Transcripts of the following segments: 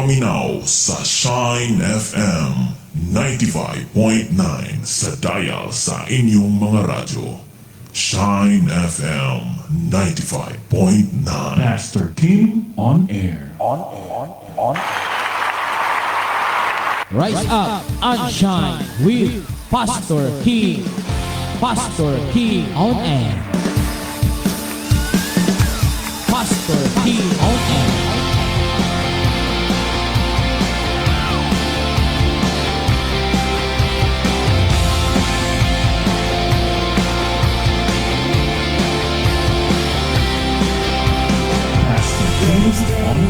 Nagpaminaw sa Shine FM 95.9 sa dial sa inyong mga radyo. Shine FM 95.9. Pastor Kim on air. Rise up and shine with Pastor King. Pastor King on air. Pastor King on air. Pastor Kim on air.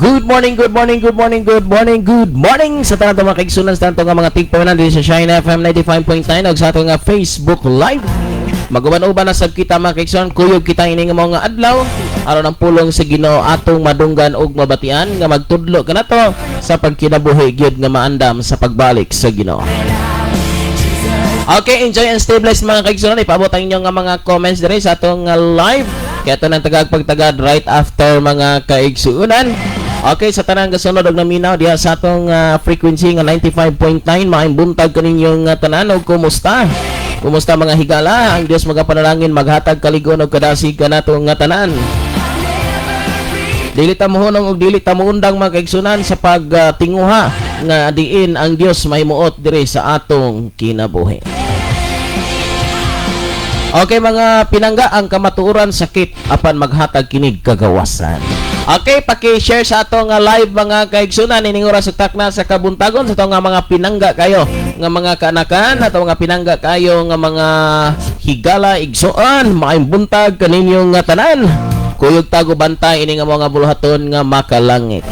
Good morning, good morning, good morning, good morning, good morning sa tanan mga kaigsunan, sa tanan nga mga tigpawinan diri sa Shine FM 95.9 ug sa atong nga Facebook Live. Maguban-uban na sab kita, mga kaigsunan, kuyog kita ini nga mga adlaw aron ang pulong sa Ginoo atong madunggan ug mabatian nga magtudlo kanato sa pagkinabuhi gyud nga maandam sa pagbalik sa Ginoo. Okay, enjoy and stay blessed, mga kaigsunan. Ipaabot ang inyong nga mga comments diri sa atong nga live. Kaya ito ng tagag pagtagad right after, mga kaigsuunan. Okay, sa tanang gasunod og naminaw diha sa atong frequency nga 95.9, maayong buntag kaninyong tanan og kumusta? Kumusta, mga higala? Ang Dios magapanalangin maghatag kaligon og kadasig kanato nga tanan. Dili ta mohunong og dili ta moundang, mga kaigsunan, sa pagtinguha nga diin ang Dios mahimuot diri sa atong kinabuhi. Okay, mga pinangga, ang kamatuoran sakit apan maghatag kinig kagawasan. Okay, paki-share sa ato nga live, mga kaigsunan, ining oras ug takna sa kabuntagon sa ato nga mga pinangga kayo nga mga kaanakan, ato nga pinangga kayo nga mga higala igsoon, maayong buntag kaninyong nga tanan. Kuyog tago bantay ini nga mga buluhaton nga makalangit.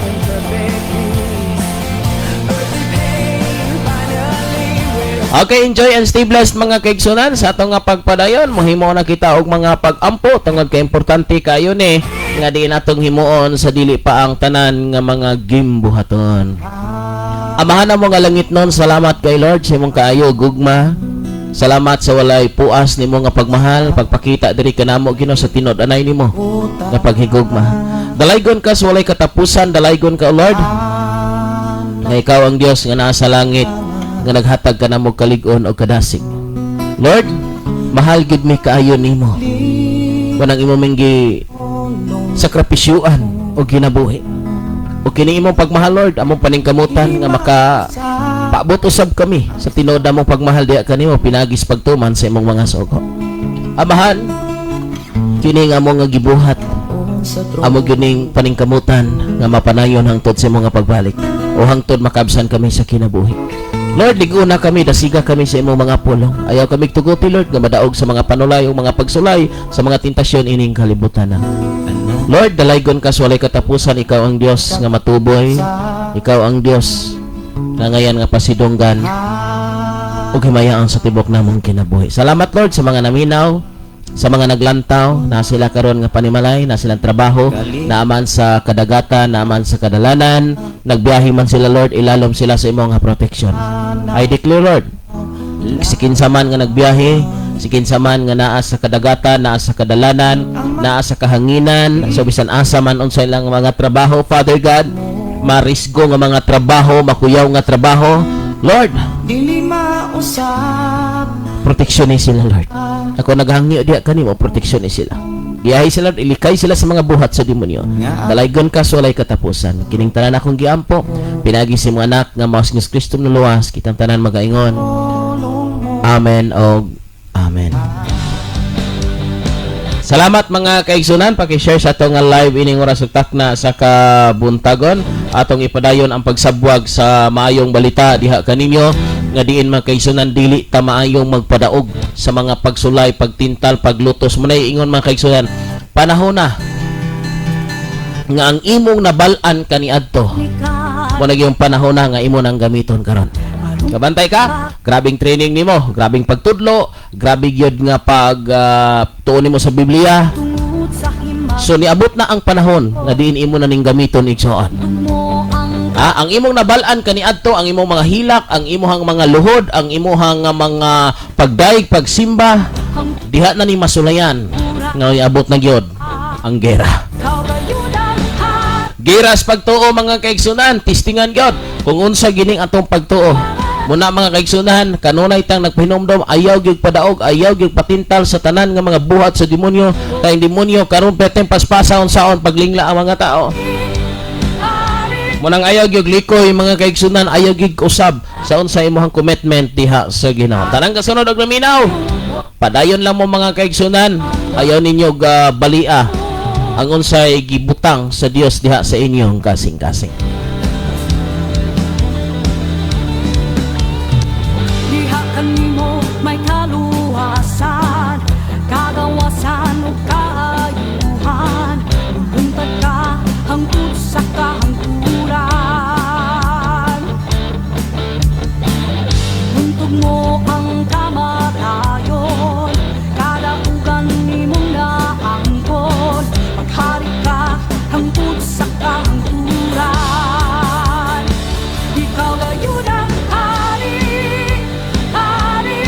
Okay, enjoy and stay blessed, mga kaigsunan, sa atong nga pagpadayon. Mohimo na kita og mga pag-ampo tungod kay importante kayo ni nga diin atong himuon sa dili pa ang tanan nga mga gimbuhaton. Amahan mo nga langit nun, salamat kay Lord sa imong kaayo gugma. Salamat sa walay puas nimo nga pagmahal, pagpakita diri kanamo, Ginoo, sa tinud-anay nimo nga paghigugma. Dalaygon ka sa walay katapusan, dalaygon ka, O Lord. Nga ikaw ang Dios nga naa sa langit nga naghatag ka namo kalig-on o kadasig. Lord, mahal gid mi kaayo nimo. Kanang imo ming gi sakripisyuan o kinabuhi. O kini imong pagmahal, Lord, among paningkamutan nga maka paabot usab kami sa tinuod mong pagmahal diha kanimo pinagis pagtuman sa imong mga sugo. Amahan, kini nga among nga gibuhat, amo gining paningkamutan nga mapanayon hangtod sa imong nga pagbalik o hangtod makabsan kami sa kinabuhi. Lord, liguna kami, dasiga kami sa imong mga pulong. Ayaw kami tuguti, Lord, nga madaog sa mga panulay o mga pagsulay sa mga tentasyon ining kalibutan na. Lord, dalaygon ka sa walay katapusan, ikaw ang Dios nga matuboy, ikaw ang Dios nga ngayan nga pasidunggan ug himayaan sa tibok namong kinabuhi. Salamat, Lord, sa mga naminaw, sa mga naglantaw, na sila karon nga panimalay, na silang trabaho, naaman sa kadagatan, naaman sa kadalanan, nagbiyahe man sila, Lord, ilalom sila sa imong nga protection. I declare, Lord, si kinsa man nga nagbiyahe, si kinsa man nga naa sa kadagatan, naa sa kadalanan, naa sa kahanginan, so bisan asa man unsa ilang mga trabaho, Father God, marisgo nga mga trabaho, makuyaw nga trabaho, Lord, Dili mausap. Proteksyon ni sila, Lord. Ako naghangyo diha kanimo, proteksyon ni sila. Giyahi sila, ilikay sila sa mga buhat sa demonyo. Dalaygon ka sa walay katapusan. Kining tanan akong giampo, pinagi sa imong anak nga mao si Kristo nuluwas, kitang tanan magaingon. Amen og amen. Salamat, mga kaigsunan, paki-share sa atong nga live ining oras ug takna sa kabuntagon. Atong ipadayon ang pagsabwag sa maayong balita diha kaninyo nga diin, mga kaigsunan, dili ta maayong magpadaog sa mga pagsulay, pagtintal, paglutos. Munay ingon, mga kaigsunan, panahon na nga ang imong nabal-an kaniadto mo na yung panahon na nga imo nang gamiton karon. Kabantay ka? Grabing training nimo, grabing pagtudlo, grabe gyud nga pag tuon nimo sa Biblia. So niabot na ang panahon nga diin imo na ning gamiton, igsoon. Ah, ang imong nabal-an kaniadto, ang imong mga hilak, ang imong mga luhod, ang imong nga mga pagdaig, pagsimba, diha na ni masulayan nga iabot na gyud ang gera. Giras pagtuo, mga kaigsunan, testingan gyud kung unsa gining atong pagtuo. Muna, mga kaigsunan, kanunay tang nagpahinumdom, ayaw gyud padaog, ayaw gyud patintal sa tanan nga mga buhat sa demonyo, kay ang demonyo karon perteng paspasa unsaon paglingla ang mga tao. Munang ayaw gyud likoy, mga kaigsunan, ayaw gyud usab sa unsa imong commitment diha sa Ginoo. Tanang kasunod og naminaw. Padayon lang mo, mga kaigsunan, ayaw ninyo ga balia ang unsay gibutang sa Dios diha sa inyong kasing-kasing. Diha kanimo may kaluwasan, kagawasan ug kaayuhan. Mubuntag ka hangtod sa kahangturan. Buntog mo ang kamatayon, kadaugan nimong naangkon. Maghari ka hangtod sa kahangturan. Ikaw gayud ang hari, hari,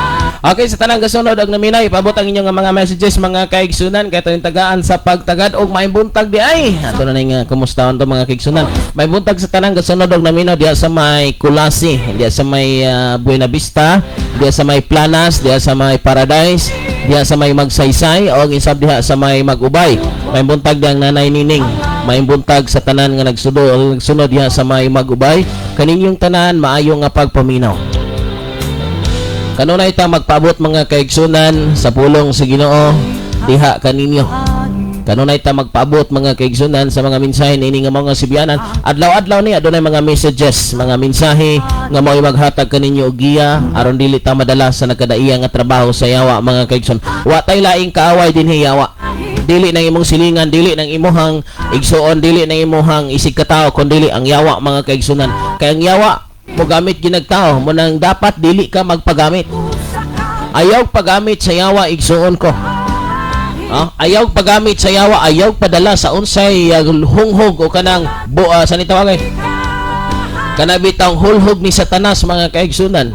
hari. Okay, sa tanang gasunod og naminaw, ipabot ang inyong mga messages, mga kaigsunan, kay atong tagaan sa pagtagad og maayong buntag di ay. Ato na ning kumustahon to, mga kaigsunan. May buntag sa tanang gasunod og naminaw diha sa may Kulasi, diha sa may Buena Vista, diha sa may Planas, diha sa may Paradise, diha sa may Magsaysay o isab diha sa may Magubay. May buntag diyang Nanay Nining. May buntag sa tanan nga nagsunod nagsunod diha sa may Magubay. Kaninyong tanan, maayo nga pagpaminaw. Kanunay ta magpaabot, mga kaigsunan, sa pulong sa Ginoo diha kaninyo. Kanunay ta magpaabot, mga kaigsunan, sa mga mensahe niini nga mga sibianan. Adlaw-adlaw ni adunay mga messages, mga mensahe nga mao'y maghatag kaninyo og giya aron dili ta madala sa nagkadaiya nga trabaho sa yawa, mga kaigsun. Wa tay laing kaaway dinhi, yawa. Dili nang imong silingan, dili nang imuhang igsuon, dili nang imuhang isig katao, kun dili ang yawa, mga kaigsunan. Kay ang yawa mo gamit ginagtao mo nang dapat dili ka magpagamit. Ayaw pagamit sa yawa, igsuon ko. Ah, ayaw pagamit sa yawa, ayaw padala sa unsay hunghog o kanang sa nitawagay. Kana bitang hulhog ni Satanas, mga kaigsunan.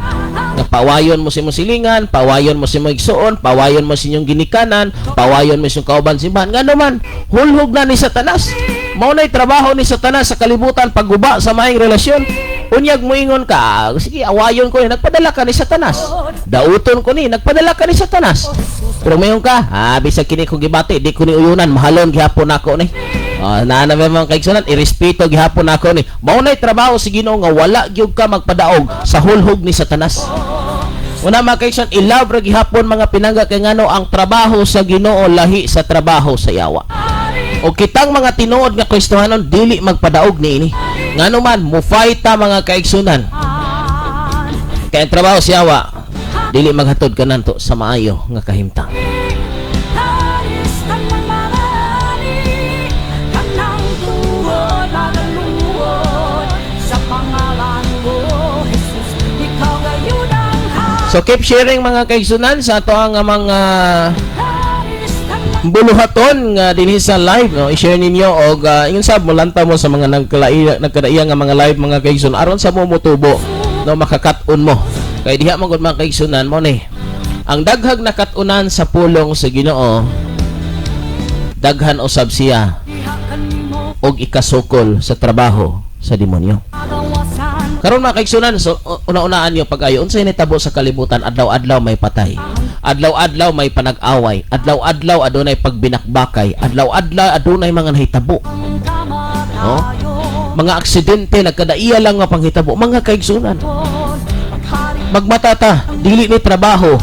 Nga pawayon mo si imong silingan, pawayon mo si imong igsuon, pawayon mo si inyong ginikanan, pawayon mo si inyong kauban simbahan. Ngano man, hulhog na ni Satanas. Mao na'y trabaho ni Satanas sa kalibutan, pagguba sa maayong relasyon. Unyag moingon ka, "Ah, sige, awayon ko ni," nagpadala ka ni Satanas. "Dauton ko ni," nagpadala ka ni Satanas. Pero mayon ka, "Ah, bisag kini ko gibati, di ko ni uyunan, mahalon gihapon ako ni." Ah, naa na mga kaigsunan, irespeto gihapon ako ni. Mao na'y trabaho sa Ginoo nga wala gyud ka magpadaog sa hulhog ni Satanas. Una, mga kaigsunan, i-love ra gihapon, mga pinangga, kay ngano ang trabaho sa Ginoo lahi sa trabaho sa yawa. O kitang mga tinuod nga Kristohanon dili magpadaog niini. Ngano man mo fight ta, mga kaigsunan. Kay ang trabaho sa yawa dili maghatod kananto sa maayo nga kahimtang. Haris tanang mga hari, kanang tuhod magaluhod sa pangalan mo, Jesus, ikaw gayud ang hari. So keep sharing, mga kaigsunan, sa ato ang mga Haris tanang buluhaton nga dinhi sa live, no? I-share ninyo og ingon sab molanta mo sa mga nagkalai nagkadaiya nga mga live, mga kaigsunan, aron sa mo motubo, no, makakat-on mo kay diha man gud, mga kaigsunan, mo ni ang daghag nakat-unan sa pulong sa Ginoo, daghan usab siya Diha kanimo og ikasukol sa trabaho sa demonyo. Kagawasan. Karon, mga kaigsunan, so una-unaan niyo pag-ayo unsay nitabo sa kalibutan. Adlaw-adlaw may patay. Adlaw-adlaw may panag-away. Adlaw-adlaw adunay pagbinakbakay. Adlaw-adlaw adunay mga nahitabo. Ang kamatayon. Mga aksidente nagkadaiya lang nga panghitabo, mga kaigsunan. Maghari Magmata ta, dili ni trabaho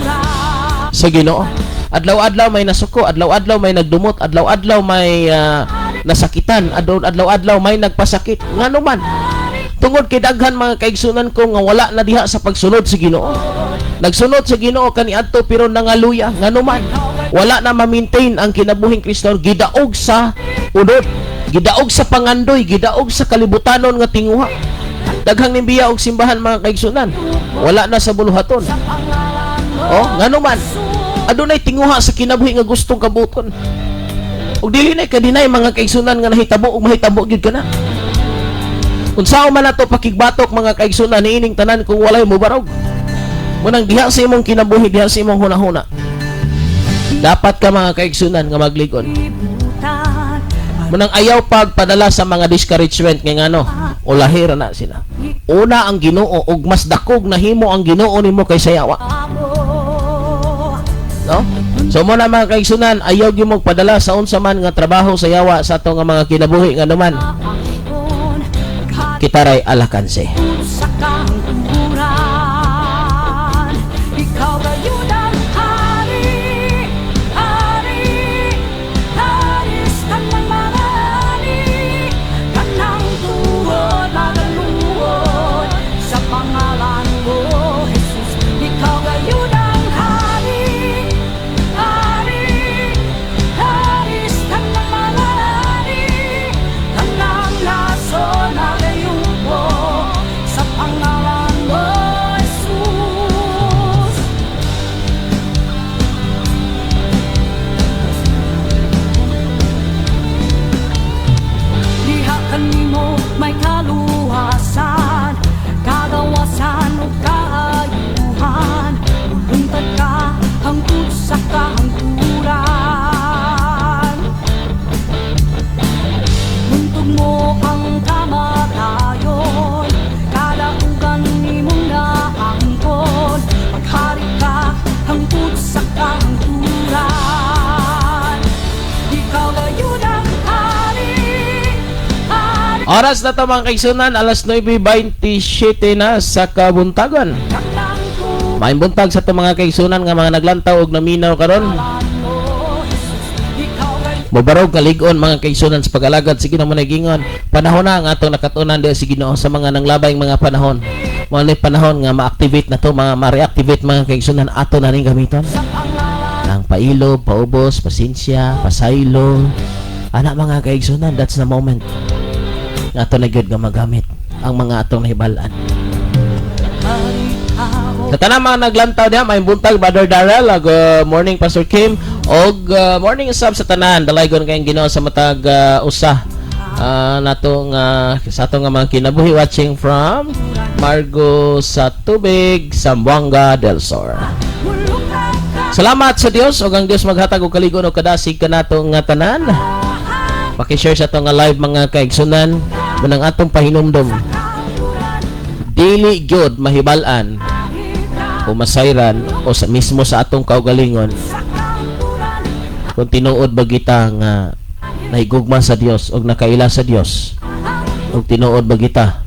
ka sa Ginoo. Adlaw-adlaw may nasuko, adlaw-adlaw may nagdumot, adlaw-adlaw may nasakitan, adlaw-adlaw may nagpasakit. Ngano man? Tungod kay daghan, mga kaigsunan ko, nga wala na diha sa pagsunod sa Ginoo. Nagsunod sa Ginoo kaniadto pero nangaluya. Ngano man? Wala na ma-maintain ang kinabuhing Kristo, gidaog sa unod, gidaog sa pangandoy, gidaog sa kalibutanon nga tinguha. Daghang nimbiya og simbahan, mga kaigsunan. Wala na sa buluhaton. Pangalan mo. Oh, ngano man? Adunay tinguha sa kinabuhi nga gustong kabuton. Ug dili na kadinay, mga kaigsunan, nga nahitabo ug mahitabo gyud kana. Unsaon man nato pakigbatok, mga kaigsunan, niining tanan kung walay mobarog? Munang diha sa imong kinabuhi, diha sa imong hunahuna. Dapat ka, mga kaigsunan, nga maglig-on. Kalibutan. Munang ayaw pagpadala sa mga discouragement kay ngano, ulahi ra na sila. Una ang Ginoo ug mas dakog nahimo ang Ginoo nimo kaysa yawa. No? So mo na, mga kaigsunan, ayaw gyud mo padala sa unsa man nga trabaho sa yawa sa ato nga mga kinabuhi, nga naman kita ray alakanse. Sa kahangturan, ikaw gayud ang hari, hari, hari sa tanang mga hari. Tanang tuhod magaluhod sa pangalan mo, Jesus. Ikaw gayud ang hari, hari, hari sa tanang mga hari. Tanang nasyon magayuko sa pangalan mo, Jesus. Diha kanimo may kaluwasan, kagawasan ug kaayuhan. Muluntad ka hangtod sa kahangturan. Buntog mo ang kamatayon, kadaugan nimong naangkon. Maghari ka hangtod sa kahangturan. Ikaw gayud ang hari, hari. Oras na to, mga kaigsunan, alas 9:27 na sa kabuntagon. Tanang Maayong buntag sa ato mga kaigsunan nga mga naglantaw og naminaw karon. mo, Jesus. Ikaw gayud Mobarog kalig-on, mga kaigsunan, sa pag-alagad sa Ginoo mo nagingon. Panahon na ang atong nakatunan diha sa Ginoo sa mga nanglabay mga panahon. Mao ni panahon nga ma-activate na to, mga ma-reactivate, mga kaigsunan, ato na ning gamiton. Sa pangalan Ang pailob, paubos, pasensya, pasaylo. Ana, mga kaigsunan, that's the moment. Nga ato na gyud nga magamit ang mga atong nahibal-an. Hari ka. Sa tanang mga naglantaw diha, may buntag, Brother Darrell. Good morning, Pastor Kim. Og morning sab sa tanan. Dalaygon kayong Ginoo sa matag usa nato nga sa ato nga mga kinabuhi, watching from Margo sa Tubig, Zamboanga del Sur. Muluntad ka. Salamat sa Dios ug ang Dios maghatag og kaligon og kadasig kanato nga tanan. Paki-share sa ato nga live, mga kaigsunan, munang atong pahinumdom. Dili gyud mahibal-an o masayran o sa mismo sa atong kaugalingon kung tinuod ba kita nga nahigugma sa Dios og nakaila sa Dios og tinuod ba kita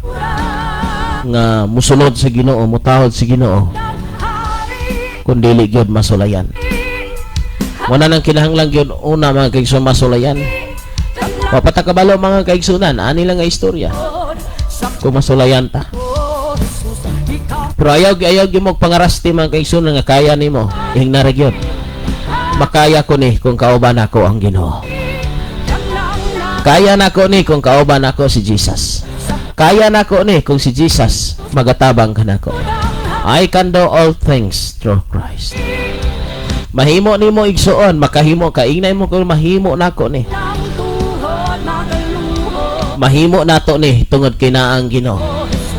nga musunod sa Ginoo, mutahod sa Ginoo, kung dili gyud masulayan. Wala nang kinahanglan gyud una, mga kaigsunan, masulayan. Wa pa ta kabalo, mga kaigsunan, ani lang nga istorya kung masulayan ta. Pero ayaw ayaw gyud mo pangarasti, mga kaigsunan, nga kaya nimo. Ingna ra gyud. Makaya ko ni kung kauban ako ang Ginoo. Kaya nako ni kung kauban ako si Jesus. Kaya nako ni kung si Jesus magatabang kanako. I can do all things through Christ. Mahimo nimo, igsuon, makahimo ka, ingnay mo kung mahimo nako ni. Mahimo nato ni tungod kay naa ang Ginoo.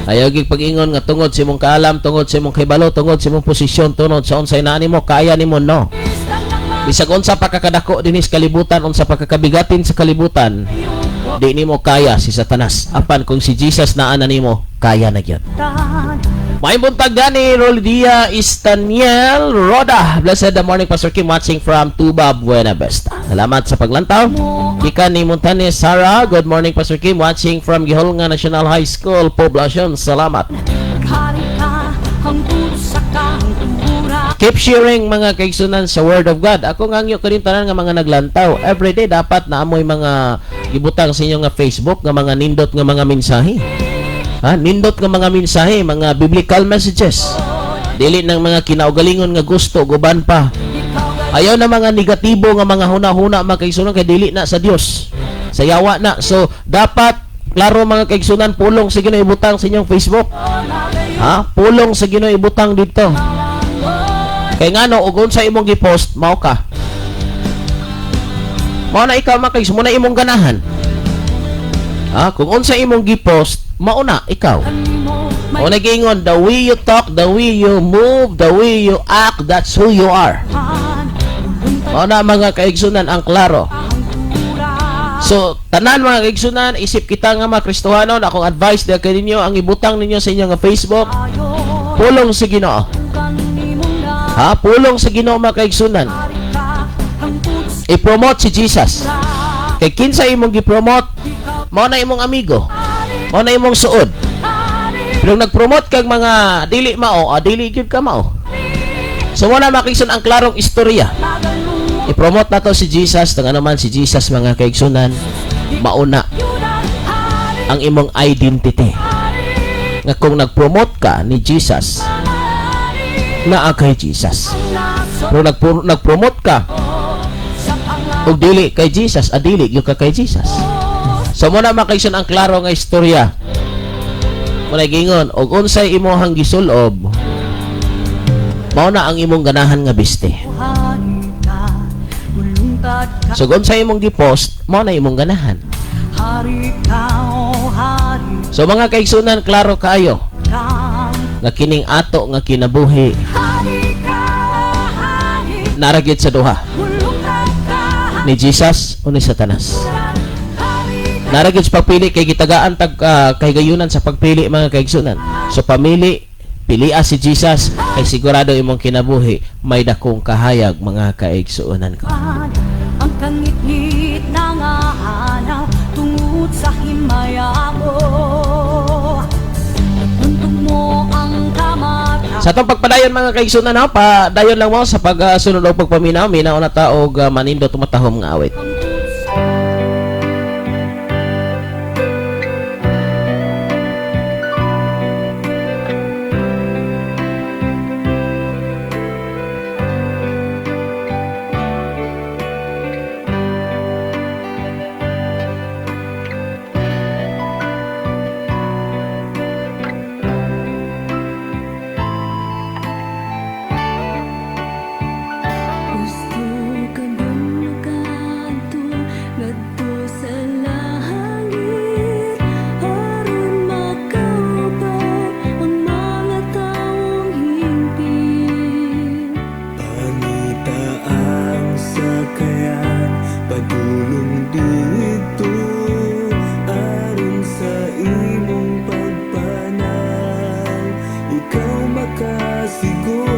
Ayaw gyud pag-ingon nga tungod sa imong kaalam, tungod sa imong kahibalo, tungod sa imong posisyon, tungod sa unsay naa nimo, kaya nimo, no. Bisag unsa pa kakadako dinhi sa kalibutan, unsa pa kakabigatin sa kalibutan, di nimo kaya si Satanas. Apan kung si Jesus naa na nimo, kaya na gyud. May buntag gani Roldia Istaniel Roda. Blessed the morning, Pastor Kim, watching from Tuba, Buena Vista. Salamat sa paglantaw. Gikan ni Montanes Sara. Good morning, Pastor Kim, watching from Gihulngan National High School, Poblacion. Salamat. Maghari ka hangtod sa kahangturan. Keep sharing, mga kaigsunan, sa Word of God. Ako nga ngyo kanin tanan nga mga naglantaw. Everyday dapat na amoy mga gibutang sa inyo nga Facebook nga mga nindot nga mga mensahe. Ha? Nindot nga mga mensahe, mga biblical messages. Dili ng mga kinaugalingon nga gusto, guban pa. Ayaw na mga negatibo nga mga huna-huna, mga kaigsunan, kay dili na sa Dios. Sa yawa na. So dapat klaro, mga kaigsunan, pulong sa Ginoo ibutang sa inyong Facebook. Ha? Pulong sa Ginoo ibutang dito. Kay ngano, ug unsa imong gi-post, mao ka. Mao na ikaw, mga kaigsunan, mo na imong ganahan. Ha? Kung unsa imong gi-post, mao na ikaw. O nagingon, the way you talk, the way you move, the way you act, that's who you are. Mao na, mga kaigsunan, ang klaro. So, tanan, mga kaigsunan, isip kita nga mga Kristohanon, akong advice diha kay ninyo, ang ibutang ninyo sa inyong nga Facebook, pulong sa Ginoo. Ha? Pulong sa Ginoo, mga kaigsunan. I-promote si Jesus. Kay kinsa imong gi-promote, mao na imong amigo. Mao na imong suod. Pero nag-promote kag mga dili mao, dili gyud ka mao. So mao na, mga kaigsunan, ang klarong istorya. I-promote na to si Jesus, nga naman si Jesus, mga kaigsunan, mauna ang imong identity. Nga kung nag-promote ka ni Jesus, naa kay Jesus. Pero nag-promote ka og dili kay Jesus, adili gyud ka kay Jesus. So mao na, mga kaigsunan, ang klaro nga istorya. Muna gingon, og unsay imong gisulob, mao na ang imong ganahan nga biste. So kung unsay imong gi-post, mao na imong ganahan. So mga kaigsunan, klaro kaayo nga kining ato nga kinabuhi naa ra gyud sa duha, ni Jesus o ni Satanas. Naa ra gyud sa pagpili kay gitagaan tag kahigayunan sa pagpili, mga kaigsunan. So pamili, pilia si Jesus kay sigurado imong kinabuhi may dakong kahayag, mga kaigsuonan ko. Ang kangitngit na nga hanaw tungod sa himaya mo. Tuntog mo ang kamata. Sa atong pagpadayon, mga kaigsunan, ha, padayon lang mo sa pagsunod og pagpaminaw, minaw na ta og manindot, tumatahom nga awit. Gusto ka bang makadto ngadto sa langit aron makaupad ang mga tawong hingpit? Pangita ang sakayan padulong didto aron sa imong pagpanaw ikaw makasiguro.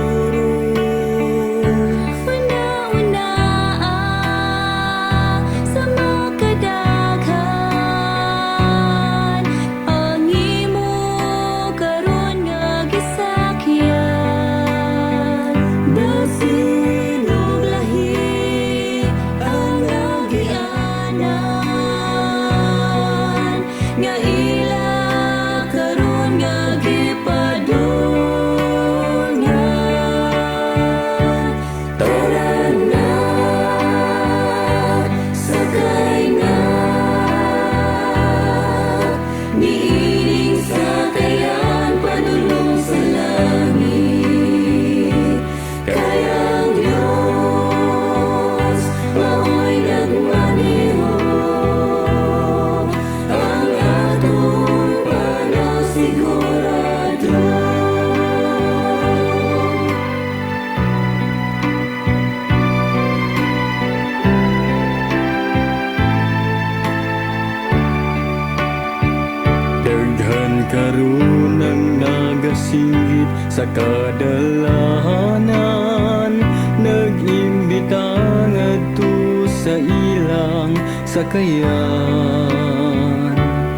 Una-una sa makadaghan ang imo karon nga gisakyan. Basin og lahi ang agianan nga ila karon nga gipadulngan. Tara na, sakay na niining sakayan padulong sa langit. Kay ang Diyos mao'y nagmaneho, ang atong panaw sigurado. Daghan karon ang nagasinggit sa kadalahanan, nag-imbita ngadto sa ilang sakayan.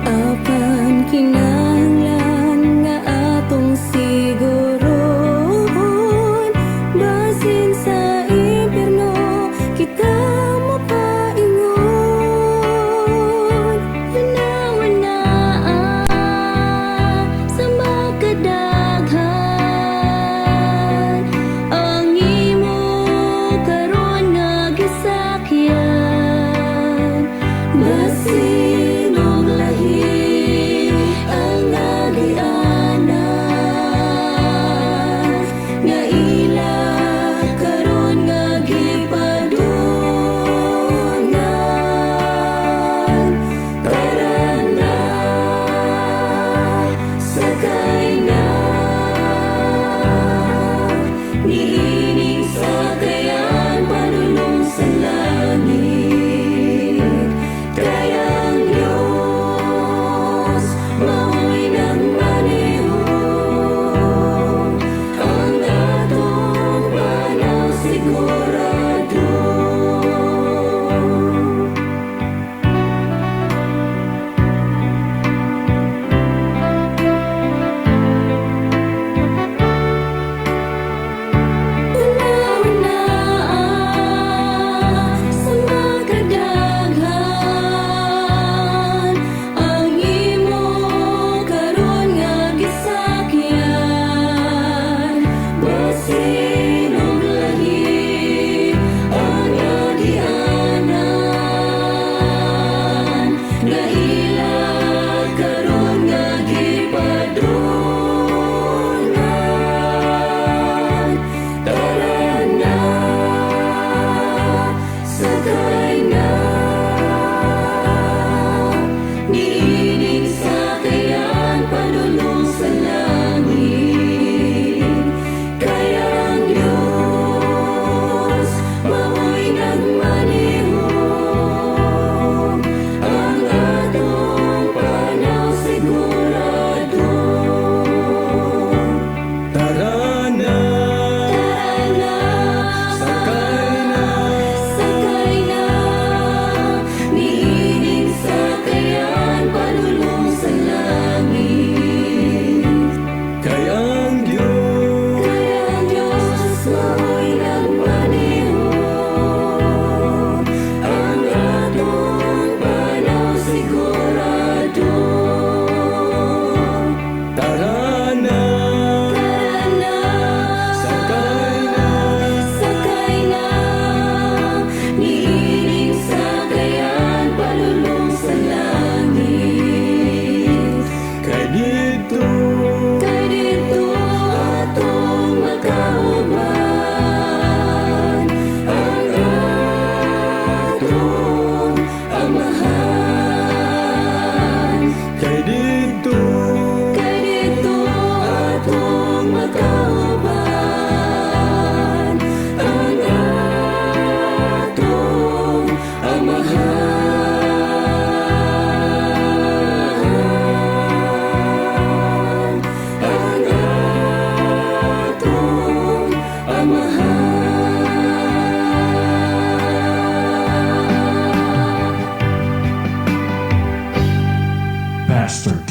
Apan kinahanglan nga atong sigurohon, basin sa impierno kita mopaingon. Una-una sa makadaghan ang imo karon nga gisakyan. Basin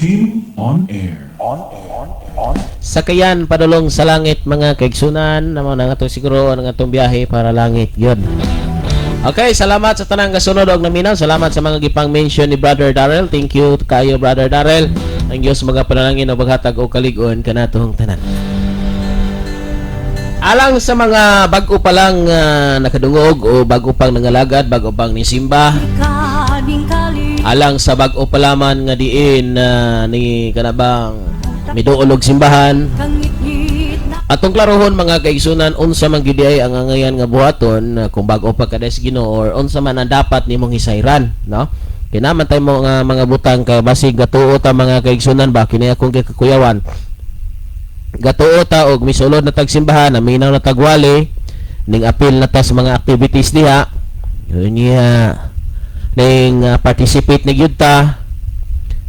Team on Air. Sakayan padulong sa langit, mga kaigsunan, namo na nga siguro ang atong biyahe para langit yun. Okay, salamat sa tanang gasunod og naminaw. Salamat sa mga gipang mention ni Brother Darrell. Thank you kayo, Brother Darrell. Ang Dios mga panalangin o maghatag og kalig-on kanatong tanan. Alang sa mga bag-o pa lang nakadungog o bago pang nangalagad, bago pang nisimba, Kaning kali alang sa bag-o pa laman nga diin ni kanabang miduol og simbahan, Kangitngit na atong klarohon, mga kaigsunan, unsa man gyud ay ang angayan nga buhaton kung bag-o pa ka sa Ginoo or unsa man ang dapat nimong hisayran, no? Kay naa man tay mo nga mga butang kay basig gatuo ta, mga kaigsunan ba, kini akong gikakuyawan. Gatuo ta og misulod na tag simbahan, naminaw na tagwali, ning apil na ta sa mga activities diha. Unya ning participate ni gyud ta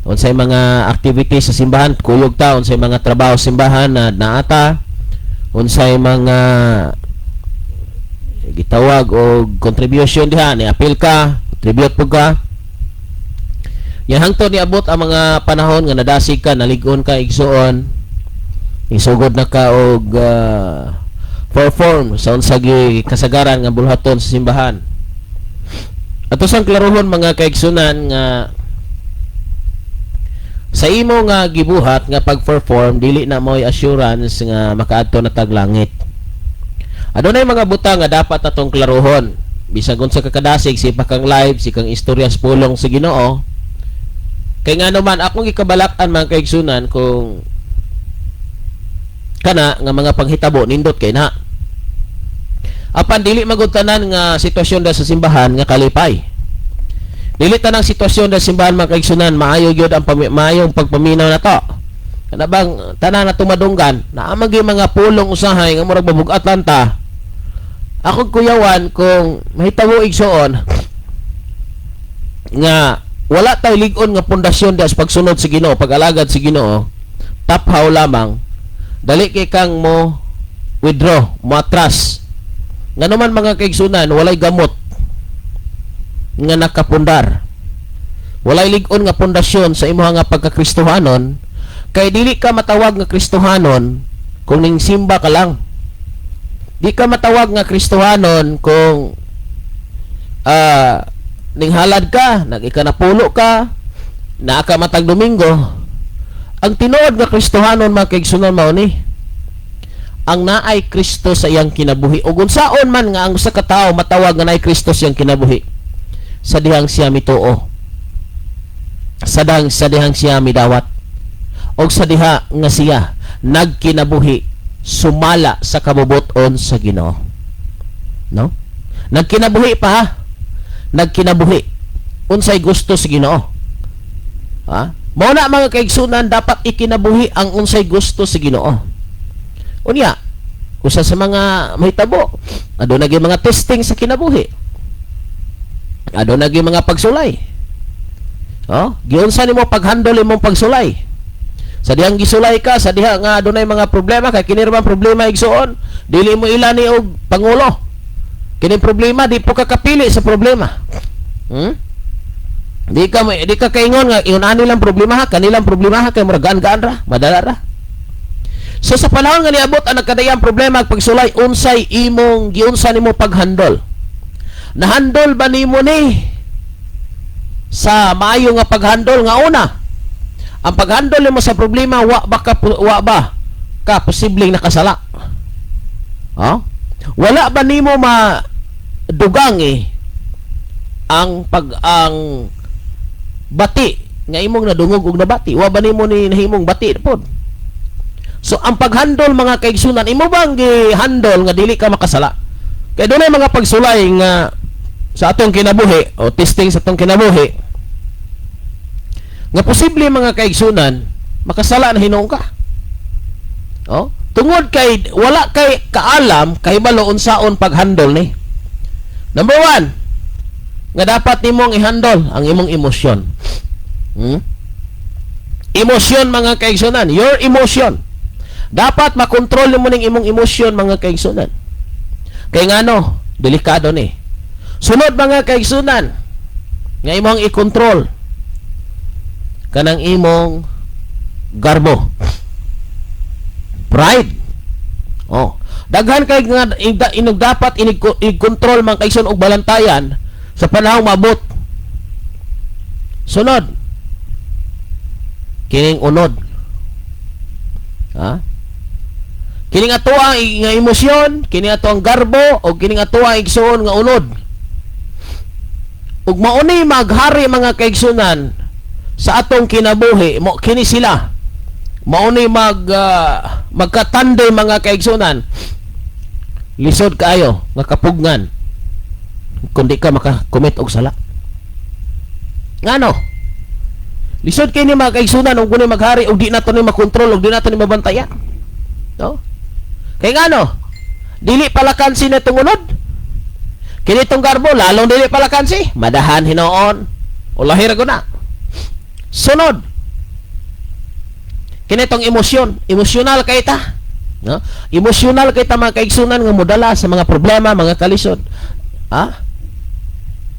unsay mga activities sa simbahan, kuyog ta unsay mga trabaho sa simbahan na naata, unsay mga gitawag og contribution diha, ni apil ka, contribute pud ka. Yan hangtod niabot ang mga panahon nga nadasig ka, nalig-on ka, igsuon, isugod na ka og perform sa unsa gi kasagaran nga bulhaton sa simbahan. Ato sang klarohon, mga kaigsunan, nga sa imo nga gibuhat nga pag-perform, dili na mo'y assurance nga makaadto na tag langit. Adunay mga butang nga dapat atong klarohon. Bisag unsa ka kadasig, sipa kang live, sikang istorya sa pulong sa Ginoo. Kay ngano man akong gikabalak-an, mga kaigsunan, kung kana nga mga panghitabo nindot kay na. Apan dili magud tanan nga sitwasyon da sa simbahan nga kalipay. Dili tanang sitwasyon da sa simbahan, mga kaigsunan, maayo gyud ang maayong pagpaminaw na to. Kana bang tanan na tumadunggan, naa man gyud mga pulong usahay nga murag mabugat lang ta. Akong kuyawan, kung mahitabo, igsuon, nga wala tay lig-on nga pundasyon da sa pagsunod sa Ginoo, pag-alagad sa Ginoo, taphaw lamang, dali kay kang mo withdraw, mo atras. Ngano man, mga kaigsunan, walay gamot nga nakapundar. Walay lig-on nga pundasyon sa imuha nga pagkakristohanon, kay dili ka matawag nga Kristohanon kung ning simba ka lang. Di ka matawag nga Kristohanon kung ning halad ka, nag-ikanapulo ka, naa ka matag Domingo. Ang tinuod nga Kristohanon, mga kaigsunan, mao ni ang naay Kristo sa iyang kinabuhi. Ug unsaon man nga ang usa ka tawo matawag nga naay Kristo sa iyang kinabuhi? Sa dihang siya mituo. Sa dihang siya midawat. Og sa diha nga siya nagkinabuhi sumala sa kabubut-on sa Ginoo. No? Nagkinabuhi pa ha. Nagkinabuhi. Unsay gusto sa Ginoo. Ha? Mao na, mga kaigsunan, dapat ikinabuhi ang unsay gusto sa Ginoo. Unya, usa sa mga mahitabo, aduna gyud mga testing sa kinabuhi. Aduna gyud mga pagsulay. Oh, giunsa nimo paghandle imong pagsulay? Sa dihang gisulay ka, sa diha nga adunay mga problema, kay kini ra man problema, igsuon, dili mo ilani og pangulo. Kini problema, di po ka kapili sa problema. Di ka kaingon nga ingon ani lang problema ha, kanilang problema ha, kay murag gaan-gaan ra, madala ra. So sa panahon nga niabot ang nagkadayang problema ag pagsulay, unsay imong giunsa nimo paghandle? Nahandle ba nimo ni sa maayo nga paghandle nga una? Ang paghandle nimo sa problema, wa ba ka posibleng nakasala? Ha? Wala ba nimo madugangi ang bati nga imong nadungog og nabati? Wa ba nimo ni nahimong bati pod? So ang paghandle, mga kaigsunan, imo bang gi-handle nga dili ka makasala? Kay dunay mga pagsulay nga sa atong kinabuhi o testing sa atong kinabuhi nga posible, mga kaigsunan, makasala na hinuon ka. Oh, tungod kay wala kay kaalam kahibalo unsaon paghandle ni. Number one, nga dapat nimong i-handle ang imong emosyon. Emosyon, mga kaigsunan, your emotion. Dapat makontrol mo ning imong emosyon, mga kaigsunan. Kay ngano, delikado ni. Sunod, mga kaigsunan, nga imong i-control kanang imong Garbo. Pride. Oh. Daghan kay nga inog dapat inig i-control, mga kaigsoon, og balantayan sa panahong maabot. Sunod. Kining unod. Ha? Kining ato ang nga emosyon, kining ato ang garbo o kining ato ang, igsoon, nga unod. Ug mauni maghari, mga kaigsunan, sa atong kinabuhi, mo kini sila. Mauni magkatanday, mga kaigsunan. Lisod kaayo nga kapugnan kung di ka maka-commit og sala. Ngano? Lisod kini, mga kaigsunan, ug kuni maghari ug di nato ni makontrol ug di nato ni mabantayan. No? Kay ngano? Dili palakansi na itong unod. Kini itong garbo, lalong dili palakansi. Madahan hinoon. O lahir ko na. Sunod. Kini itong emosyon. Emosyonal kay ta. No? Emosyonal kay ta, mga kaigsunan, nga modala sa mga problema, mga kalisod. Ha?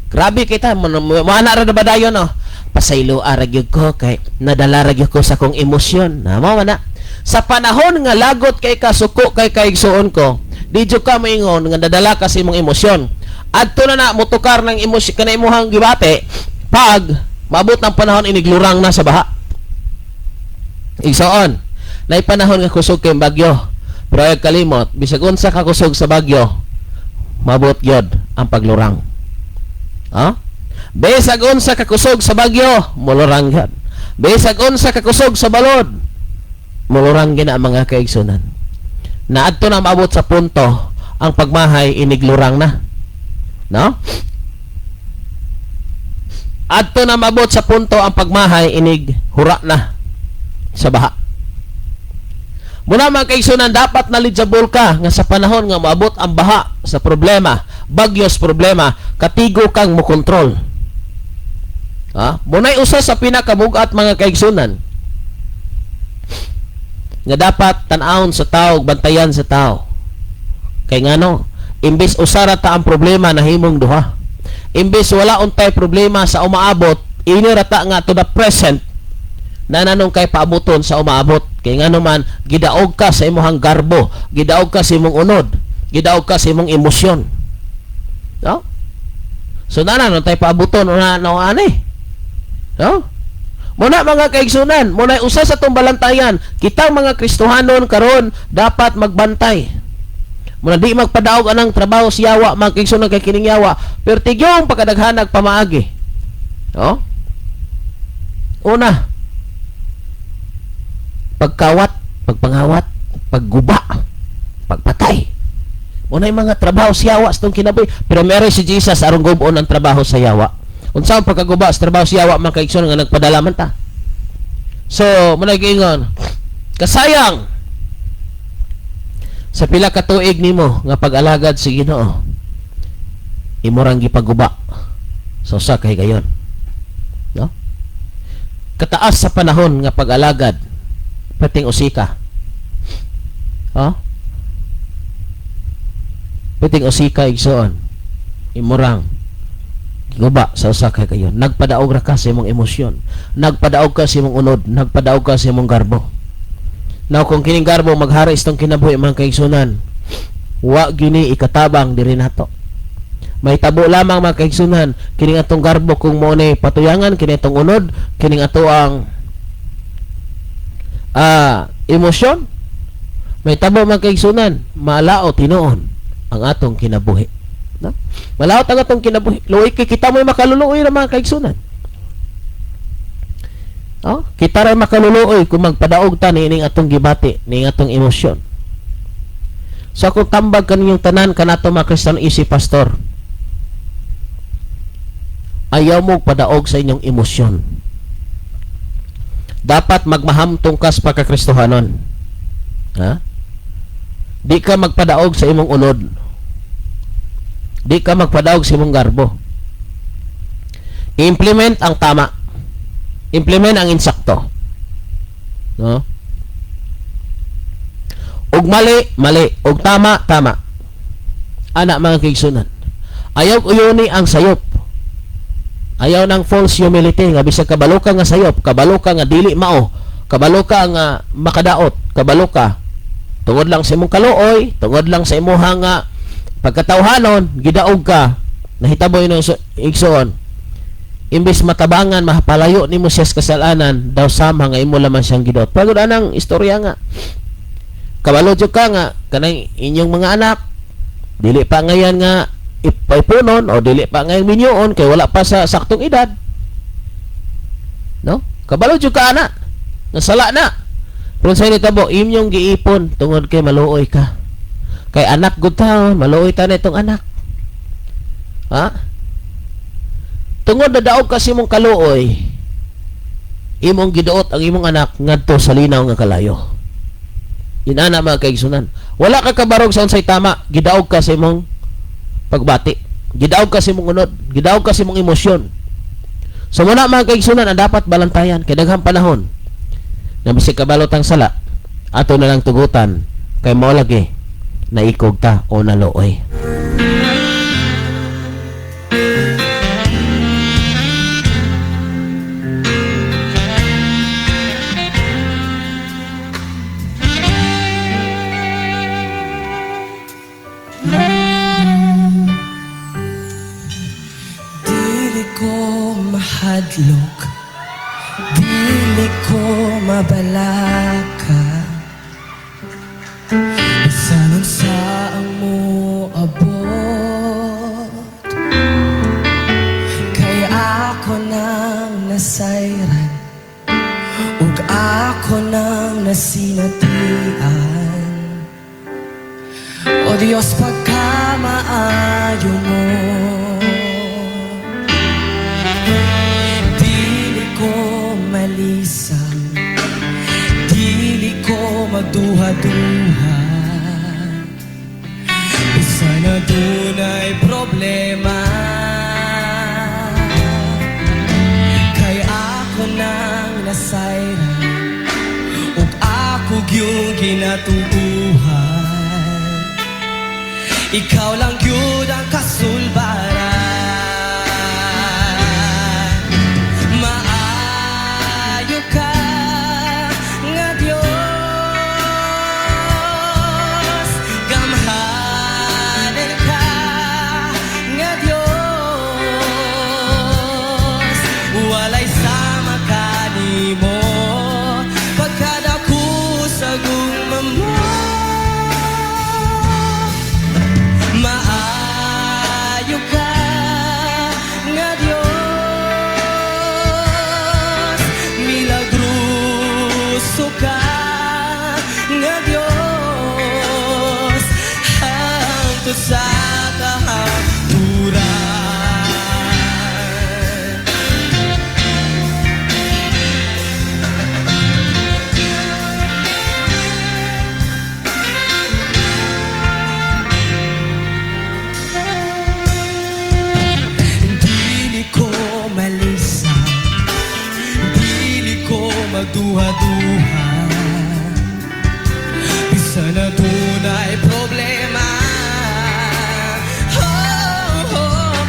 Grabe kita, mana ra na ba dayon, no? Pasaylo ra gyud ko kay nadala ra gyud ko sa akong emosyon. Na mao man na. Sa panahon nga lagot kay kasuko kay kaigsuon ko, di jud ka moingon nga nadala ka sa imong emosyon. Adto na na motukar ng emosyon kana imong gibati pag maabot ng panahon iniglurang na sa baha. Igsoon, nay panahon nga kusog kay bagyo. Pero ay kalimot, bisag unsa ka kusog sa bagyo, mabot gyud ang paglurang. Ha? Bisag unsa ka kusog sa bagyo, mulurang gyud. Bisag unsa ka kusog sa balod, mulurang gyud ang mga kaigsunan. Na adto na maabot sa punto, ang pagmahay iniglurang na. No? Adto na maabot sa punto ang pagmahay inig hura na sa baha. Muna, mga kaigsunan, dapat knowledgeable ka nga sa panahon nga maabot ang baha sa problema, bagyos problema, katigo kang mokontrol. Ha? Muna'y usa sa pinakabugat, mga kaigsunan, nga dapat tan-awon sa tao, bantayan sa tao. Kay ngano, imbes usara ta ang problema, nahimong duha. Imbes wala untay problema sa umaabot, ini rata nga to the present na nanong kay paabuton sa umaabot. Kay ngano man, gidaog ka sa imong garbo, gidaog ka sa imong unod, gidaog ka sa imong emosyon. No? So nana nung tay paabuton una no ani. No? Muna, mga kaigsunan, muna usa sa tong balantayan, kitang mga Kristohanon karon dapat magbantay. Muna di magpadaog anang trabaho sa yawa, mga kaigsunan, kay kining yawa, pero tigyong pagkadaghanag pamaagi. No? Una, pagkawat, pagpangawat, pagguba, pagpatay. Muna yung mga trabaho sa yawa sa itong kinabuhi. Pero meron si Jesus aron gubon ang trabaho sa yawa. Unsa ang pagkaguba sa trabaho sa yawa, mga kaigsoon, nga nagpadala man ta? So, muna giingon, kasayang sa pila ka tuig nimo nga pag-alagad sa Ginoo, imorang gipaguba sa usa ka higayon. No? Kataas sa panahon nga pag-alagad, pating usika. Oh? Piting usika, igsoon. Imurang guba sa usa ka higayon. Nagpadaog ra ka sa imong emosyon. Nagpadaog ka sa imong unod, nagpadaog ka sa imong garbo. Now kung kining garbo maghari sa itong kinabuhi, mga kaigsunan, wa gini ikatabang diri nato. May tabo lamang, mga kaigsunan, kining atong garbo kung mo ni patuyangan kini atong unod, kining ato ang emosyon. May tabo, mga kaigsunan, malao tinuon ang atong kinabuhi. No? Malaot ang atong kinabuhi. Luoy kay kita mo'y makaluluoy ra, mga kaigsunan. Oh, kita ray makaluluoy kung magpadaog ta niining atong gibati, niining atong emosyon. So akong tambag kaninyong tanan kanato mga Kristiyan isip pastor. Ayaw mo padaog sa inyong emosyon. Dapat magmahamtong ka sa pagkakristohanon. Ha? Di ka magpadaog sa imong unod. Di ka magpadaog sa imong garbo. Implement ang tama. Implement ang insakto. No? Ug mali, mali. Ug tama, tama. Ana, mga kaigsunan. Ayaw uyuni ang sayop. Ayaw ng false humility nga bisag kabalo ka nga sayop, kabalo ka nga dili mao. Kabalo ka nga makadaot, kabalo ka. Tungod lang sa imong kaluoy, tungod lang sa imuha nga pagkatawhanon, gidaog ka. Nahitabo yun igsoon. Imbes matabangan, mapalayo nimo siya sa kasalanan, daw sama nga imo laman siyang gidaot. Pagod anang istorya nga. Kabalo jud ka nga kanang inyong mga anak dili pa ngayon nga ipaipunon o dili pa ngayon minyoon kay wala pa sa saktong edad. No? Kabalo jud ka ana. Nasala na. Pero sa nitabo inyong giipon tungod kay maluoy ka. Kay anak gud taon, maluoy ta na itong anak. Ha? Tungod na daog kasi mong kaluoy, imong giduot ang imong anak ngadto sa linaw nga kalayo. Inana mga kaigsunan. Wala ka kabarog sa unsay tama, gidaog ka sa imong pagbati. Gidaog ka sa imong unod, gidaog ka sa imong emosyon. So muna mga kaigsunan ang dapat balantayan kay daghang panahon na bisig kabalot ang sala, ato na lang tugutan kay mao lagi naikog ta o naluoy. Dili ko mahadlok, dili ko mabalaka, bisan unsa ang moabot, kay ako nang nasayran ug ako nang nasinatian. O Diyos, pagkamaayo mo, dili ko malisang, dili ko magduha-duha, bisan na dunay problema, kay ako nang nasayran ug ako gyud ginatuohan. Ikaw lang gyud ang kasulbaran. Maayo ka nga Dios, gamhanan ka nga Dios, walay sama kanimo, pagkadako sa gugma mo. Maayo ka nga Dios, milagroso ka nga Dios, hangtod sa kahangturan. Dili ko malisang, dili ko magduha-duha, bisan na dunay problema. Oh, oh,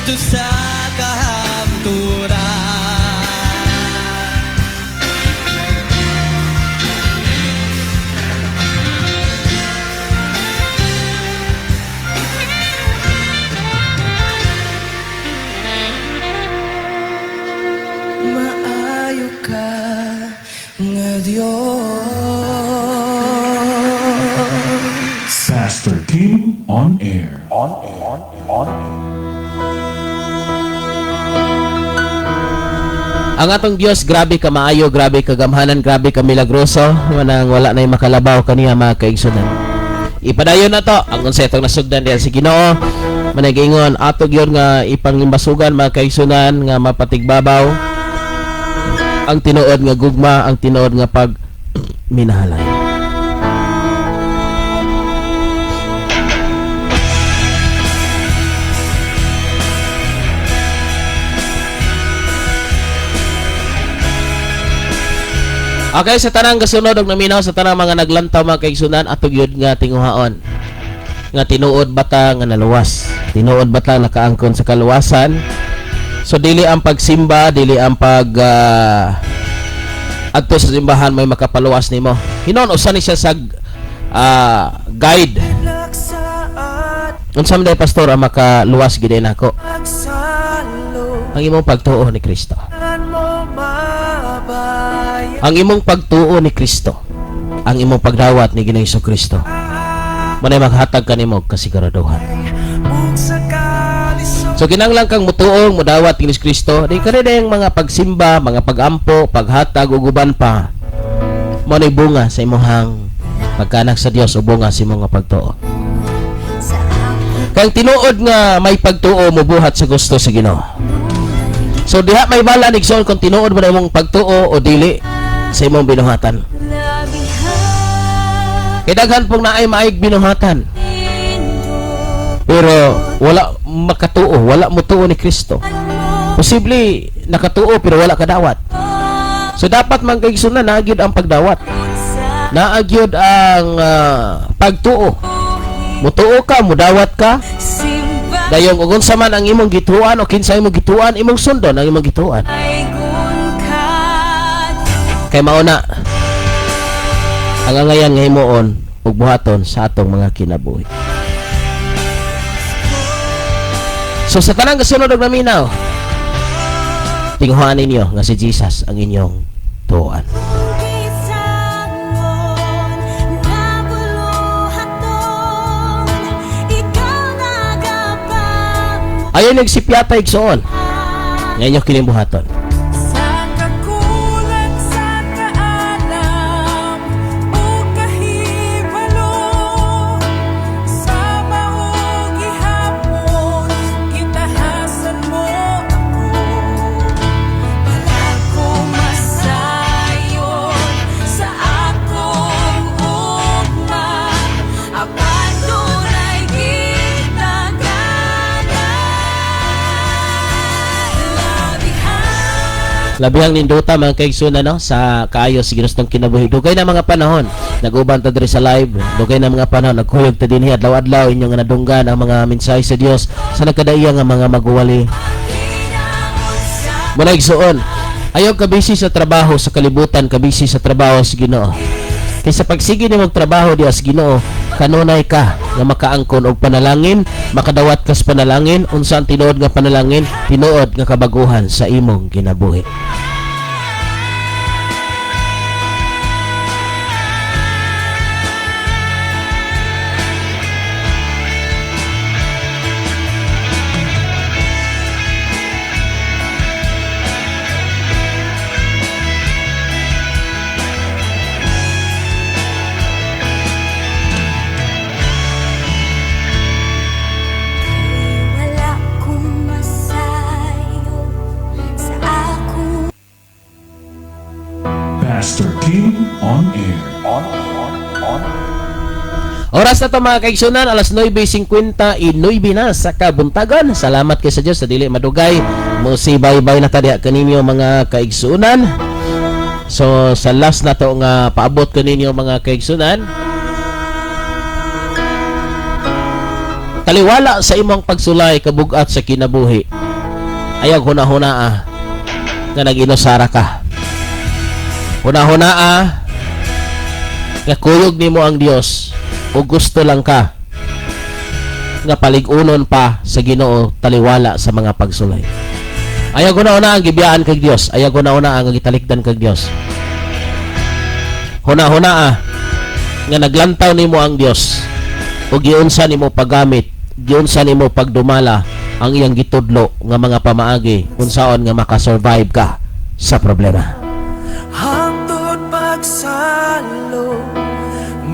Hangtod sa kahamturan. Maayo ka nga Diyos. Pastor Kim on air. On air. On air. Ang atong Dios, grabe ka maayo, grabe ka gamhanan, grabe ka milagroso, manang wala na makalabaw kaniya, mga kaigsunan. Ipadayon na to ang konseptong nasugdan diyan sa Ginoo. Manay ato gyud nga ipangimbasugan, mga kaigsunan, nga mapatigbabaw ang tinuod nga gugma, ang tinuod nga pag minahalay. Okay, sa tanang gasunod og naminaw, sa tanang mga naglantaw, mga kaigsunan, ato gyud nga tinguhaon nga tinuod bata nga naluwas, tinuod bata nakaangkon sa kaluwasan. So dili ang pagsimba, dili ang pag adto sa simbahan may makapaluwas nimo. Hinon usa ni siya sa guide. Unsa man day, pastor, ang makaluwas gid nako? Ang imong pagtuo ni Kristo, ang imong pagtuo ni Kristo, ang imong pagdawat ni Ginoong Kristo, manay maghatag kanimo og kasiguraduhan. So kinahanglan kang mutuong mudawat ni Kristo. Di kani dayang mga pagsimba, mga pagampo, paghatag ug uban pa. Mo bunga sa imong pagkaanak sa Dios o bunga sa imong pagtuo. Kang tinuod nga may pagtuo, mobuhat sa gusto sa Ginoo. So diha may bala, igsoon, kung tinuod mo na imong pagtuo o dili sa imong binuhatan. Kay daghan pong naay maayog binuhatan, pero wala makatuo, wala motuo ni Kristo. Posible nakatuo pero wala kadawat. So dapat man, kaigsunan, naa gyud ang pagdawat. Naa gyud ang pagtuo. Mutuo ka, mudawat ka. Dayong ug unsa man ang imong gituan o kinsa imong gituan, imong sundon ang imong gituan. Kay mao na ang angayan nga himuon ug buhaton sa atong mga kinabuhi. So sa tanang gasunod og naminaw, tinguhaan ninyo nga si Jesus ang inyong tuan. Gisangon nga buluhaton, ikaw nagapamo. Ayaw nagsipyata, igsoon. Nga inyo kining buhaton. Sa kakulang sa kaalam o kahibalo, sa maong gihapon gitahasan mo ako. Wala ko masayon sa akong ugma, apan dunay gitaganan labihan. Labihang nindota, mga kaigsoon, no, sa kaayo sa Ginoo kinabuhi. Dugay na mga panahon nag-uban ta diri sa live. Dugay na mga panahon nagkuyog ta dinhi adlaw-adlaw, inyong nga nadunggan ang mga mensahe sa Dios sa nagkadaiya nga mga maguwali. Muna, igsoon, ayaw ka busy sa trabaho sa kalibutan, ka busy sa trabaho sa Ginoo. Kaysa pagsige nimo og trabaho diha sa Ginoo, kanunay ka nga makaangkon og panalangin, makadawat kas panalangin. Unsa ang tinuod nga panalangin? Tinuod nga kabaguhan sa imong kinabuhi. Wala kong masayo sa akong Pastor Kim on air. On air. On air. Oras na to, mga kaigsunan, alas 9:59 na sa kabuntagan. Salamat kay sa Diyos sa dili madugay. Musi bye-bye na ta diha kaninyo, mga kaigsunan. So sa last na to nga paabot kaninyo, mga kaigsunan. Taliwala sa imong pagsulay kabugat sa kinabuhi, ayaw huna-huna nga nag-inusara ka. Huna-huna nga kuyog nimo ang Dios o gusto lang ka nga palig-unon pa sa Ginoo taliwala sa mga pagsulay. Ayaw huna-huna ang gibiyaan kag Dios. Ayaw huna-huna ang gitalikdan kag Dios. Huna-huna nga naglantaw nimo ang Dios o giunsa nimo paggamit, giunsa nimo pagdumala ang iyang gitudlo nga mga pamaagi unsaon nga makasurvive ka sa problema. Hangtod pagsalo,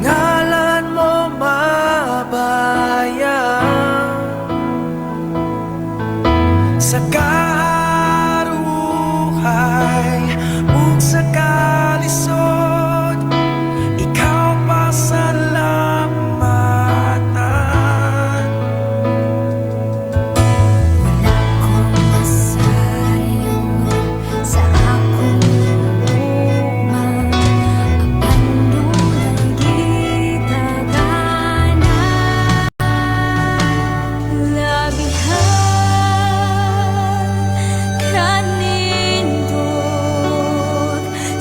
ngalan mo mabayan sa kaharuhay ug sa kalisod, ikaw pasalamatan. Wala kong masayo sa akong ugma, apan dunay gitagana. Labihan kanindot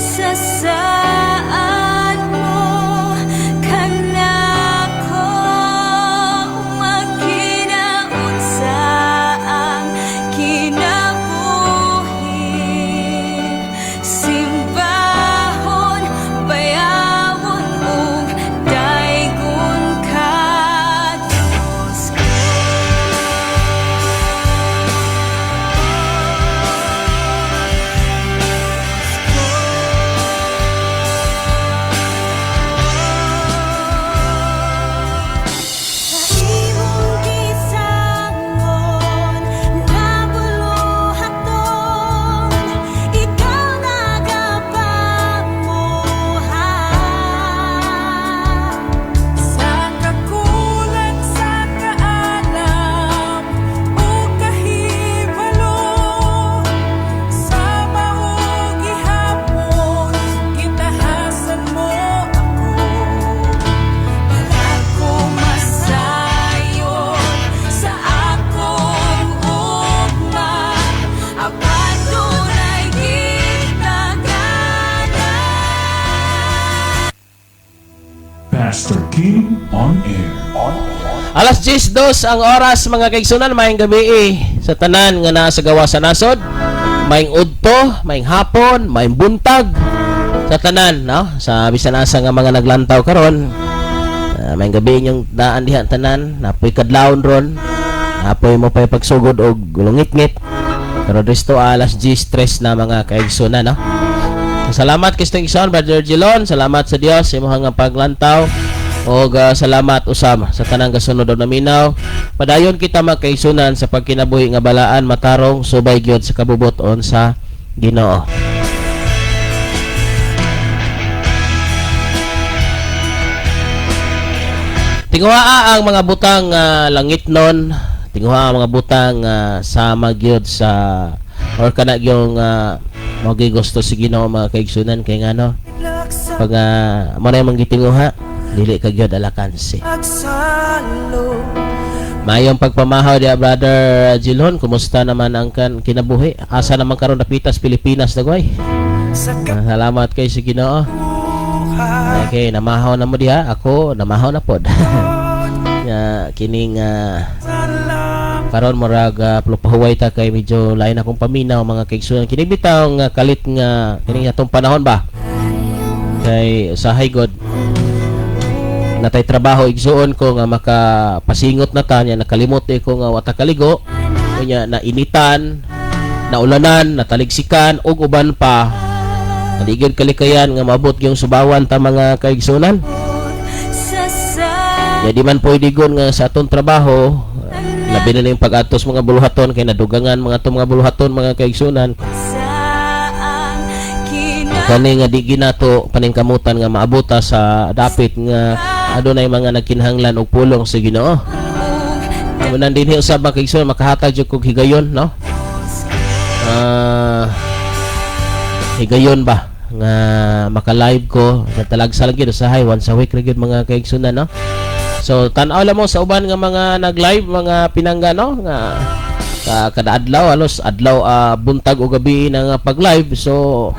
sa saad mo kanako, magkinaunsa ang kinabuhi, simbahon, bayawon ug daygon ka, Diyos ko. Sa imong gisangon nga buluhaton, ikaw nagapamuhat. Sa kakulang sa kaalam ug kahibalo, sa mao gihapon gitahasan mo ako. Wala ko masayon sa akong ugma, apan dunay gitagana. Pastor King on air. Alas 10:02 ang oras, mga kaigsunan, maayong gabi sa tanan nga naa sa gawa sa nasod. Maayong udto, maayong hapon, maayong buntag sa tanan, no? Sa bisan asa nga mga naglantaw karon. Maayong gabi inyong daan diha tanan, napoy kadlawon ron. Napoy mo pa'y pagsugod og gulungit-ngit. Pero disto alas 10:03 na, mga kaigsunan, no? Salamat kay Igsoon, Brother Gilon. Salamat sa Dios sa imong nga paglantaw. Og salamat usab sa tanang gasunod og naminaw. Padayon kita, mga kaigsunan, sa pagkinabuhi nga balaan, matarong, subay gyud sa kabubuton sa Ginoo. Tinguha ang mga butang langitnon, tinguha ang mga butang sama gyud sa or kana yung mao gusto si Ginoo, mga kaigsunan, kay ngano pag mo na yung gitinguha, dili ka gyud alakansi. Pagsalo. Mayong pagpamahaw diya, Brother Jilhon. Kumusta naman ang kan kinabuhi? Asa naman karon, dapitas Pilipinas na goy? Sa Salamat kay si Ginoo. kabuhay. Okay, namahaw na mo diha. Ako namahaw na pod. Nga kining karon murag pahuway ta kay medyo lain akong paminaw, mga kaigsunan. Kini bitaw nga kalit nga kining atong panahon ba? Kay usahay god natay trabaho, igsuon ko, nga makapasingot na ta niya, nakalimot eh ko nga wata kaligo unya, nainitan, naulanan, nataligsikan ug uban pa. Naligid kalikayan nga maabot yung subawan ta, mga kaigsunan. Sa Ya, di man pwede gon nga sa atong trabaho, labi na yung pag-atos mga buluhaton kay nadugangan mga atong mga buluhaton, mga kaigsunan. Sa ang Kani nga di ginato paningkamutan nga maabota sa dapit nga adunay mga nagkinahanglan og pulong sa Ginoo. Munan dinhi usab, mga kaigsunan, makahatag jud kog higayon, no? Higayon ba nga maka-live ko sa talagsa lang gyud, usahay once a week ra gyud, mga kaigsunan, no? So tan-aw lang mo sa uban nga mga nag-live, mga pinangga, no, nga kada adlaw, halos adlaw, buntag o gabi na nga pag-live. So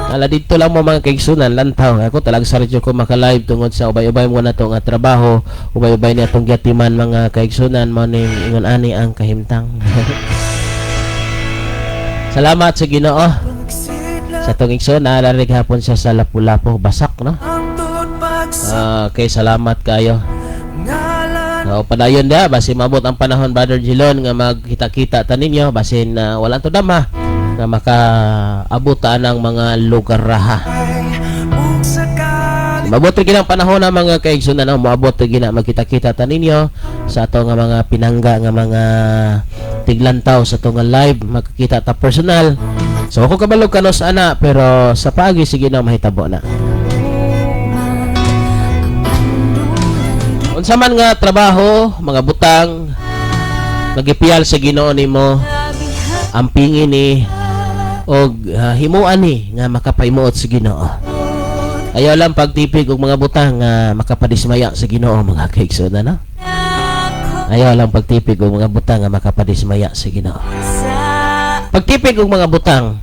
ala didto lang mo, mga kaigsunan, lantaw. Ako talaga sa radyo ko maka-live tungod sa ubay-ubay mo na to nga trabaho, ubay-ubay ni atong giatiman, mga kaigsunan, mao ning ingon ani ang kahimtang. Salamat sa Ginoo sa atong igsoon na hapon siya sa Lapu-Lapu, basak, no? Okay, salamat kayo. So, padayon da, basin mabot ang panahon, Brother Jilon, nga magkita-kita ta ninyo, basin wala to dama nga makaabot ta ng mga lugar raha. Mabot rin ang panahon na, mga kaigsunan, no? Moabot rin gina magkita-kita ta ninyo sa ato nga mga pinangga nga mga tiglantaw sa ato nga live, magkita ta personal. So ako kabalo kanos ana, pero sa paagi sige na mahitabo na. Unsa man nga trabaho, mga butang magipiyal sa Ginoo nimo, ampingin ni og himuan ni nga makapahimuot sa Ginoo. Ayaw lang pagtipig og mga butang nga makapadismaya sa Ginoo, mga kaigsoon, no? Ayaw lang pagtipig og mga butang nga makapadismaya sa Ginoo. Pagtipig og mga butang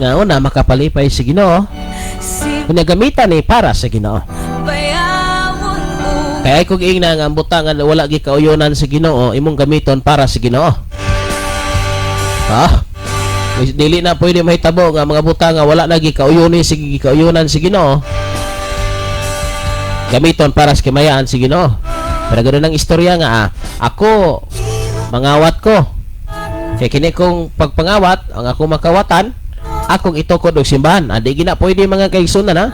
nga una makapalipay sa Ginoo, kunya gamitan ni para sa Ginoo. Kaya kung ingna nga ang butang nga wala gikauyonan sa Ginoo, imong gamiton para sa Ginoo. Ha? Dili na pwede mahitabo nga mga butang nga wala na gikauyunin si gikauyunan sa Ginoo, gamiton para sa kimayaan sa Ginoo. Pero ganoon ang istorya nga ako mangawat ko. Kay kini kong pagpangawat, ang ako makawatan, akong itukod og simbahan. Ah, di gina pwede, mga kaigsunan, ha?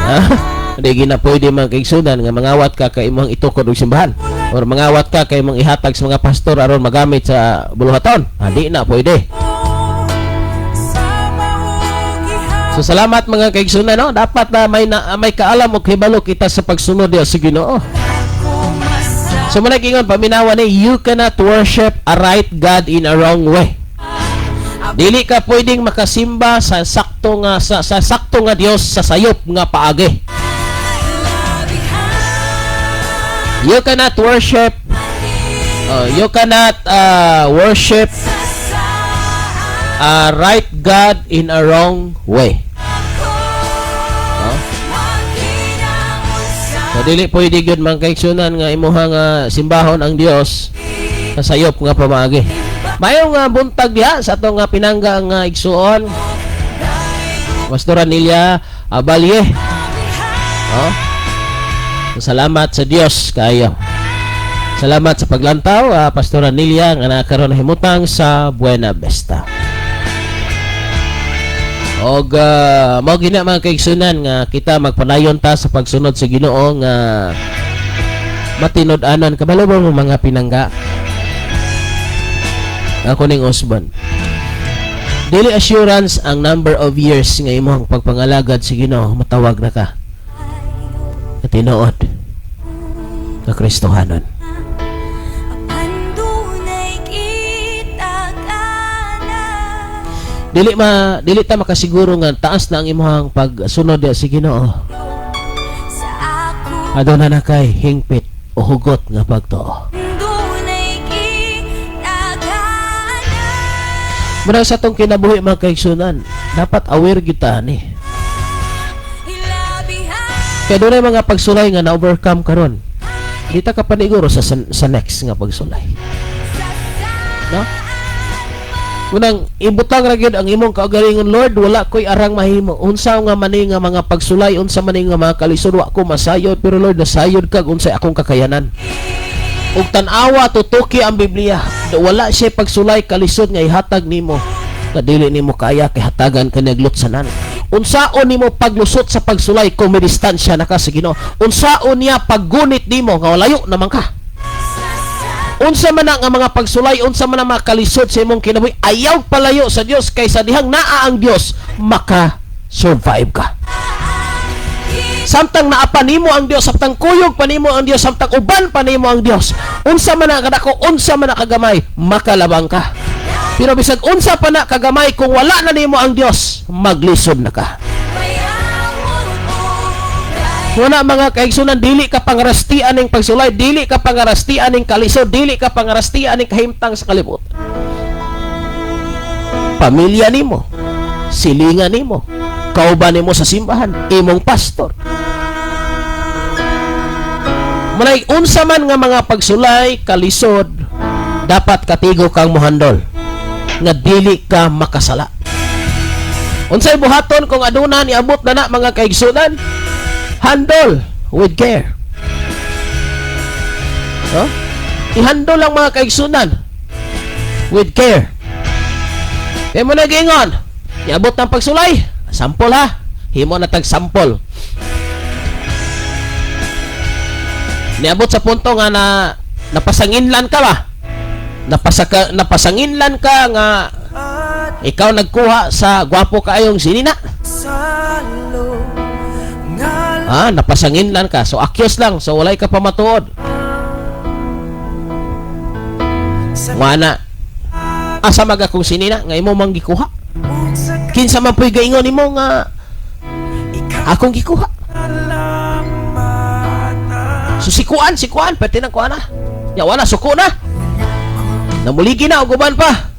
Ah, di gina pwede, mga kaigsunan, nga mangawat ka kay imong itukod og simbahan or mangawat ka kay imong ihatag sa mga pastor aron magamit sa buluhaton. Ah, di na pwede. So salamat, mga kaigsunan, no? Dapat na may kaalam o kahibalo kita sa pagsunod diya sa Ginoo. So mao ingon paminawa ni, you cannot worship a right God in a wrong way. Dili ka pwedeng makasimba sa sakto nga Dios sa sayop nga paagi. You cannot worship a right God in a wrong way. No? So dili pwede gyud, mga kaigsunan, nga imuha nga simbahon ang Dios sa sayop nga pamaagi. Maayong nga buntag diha sa atong nga pinangga nga igsuon. Pastora Nilia Abalye. No? So, salamat sa Dios kayo. Salamat sa paglantaw, Pastora Nilia, nga nakaroon na himutang sa Buena Vista. Og mao gina, mga kaigsunan, nga kita magpadayon ta sa pagsunod sa Ginoo nga matinud-anon. Kabalo ba mo, mga pinangga? Ako ning Osborne. Dili assurance ang number of years nga imong pagpangalagad sa Ginoo matawag na ka na tinuod na Kristohanon. Andunay kita kana. Dili ta makasiguro nga taas na ang imong pagsunod diya sa Ginoo. Sa ako Aduna na kay hingpit o hugot nga pagtuo. Dunay kita kana. Muna sa atong kinabuhi, mga kaigsunan, dapat aware kita ni. Hilabihan. Kaya dunay mga pagsulay nga na-overcome karon. Di ta ka paniguro sa next nga pagsulay. No? Unang ibutang ra gyud ang imong kaugalingon, "Lord, wala ko'y arang mahimo. Unsa nga mani nga mga pagsulay, unsa man ni nga mga kalisod, wa ko masayod, pero Lord, nasayod kag unsay akong kakayanan." Ug tan-awa, tutuki ang Biblia. Wala siya pagsulay, kalisod nga ihatag nimo nga dili nimo kaya kay hatagan ka niya lutsanan. Unsaon nimo paglusot sa pagsulay kung may distansya na ka sa Ginoo? Unsaon niya paggunit nimo nga layo naman ka? Unsa man na nga mga pagsulay, unsa man ang mga kalisod sa imong kinabuhi, ayaw palayo sa Dios kay sa dihang naa ang Dios, maka survive ka. Samtang naa pa nimo ang Dios, samtang kuyog pa nimo ang Dios, samtang uban pa nimo ang Dios, unsa man ang kadako, unsa man ang kagamay, makalabang ka. Pero bisag unsa pa na kagamay, kung wala na nimo ang Dios, maglisod na ka. Bayawon mo kay Wala, mga kaigsunan, dili ka pangrastian ning pagsulay, dili ka pangrastian ning kalisod, dili ka pangrastian ning kahimtang sa kalibutan. Pamilya nimo, silingan nimo, kauban nimo sa simbahan, imong pastor. Manay unsa man nga mga pagsulay, kalisod, dapat katigo kang mohandol nga dili ka makasala. Unsay buhaton kung aduna niabot na na, mga kaigsunan? Handle with care. No? I-handle lang, mga kaigsunan, with care. Kaya mo nag-ingon, niabot ng pagsulay, sample ha, himo na tag sample. Niabot sa punto nga na napasanginlan ka ba? Napasanginlan ka nga ikaw nagkuha sa gwapo kaayong sinina. Salo nga. Ah, napasanginlan ka. So accuse lang. So walay ka pamatuod. Sa Nga na asa maga kung sinina nga imo mang gikuha. ug sa Kinsa man puy gaingon nimo nga akong gikuha. kalamatan. So sikuan, sikuan, pwede nang kuha na. Ya wala, suko na. Namuligi na og uban pa.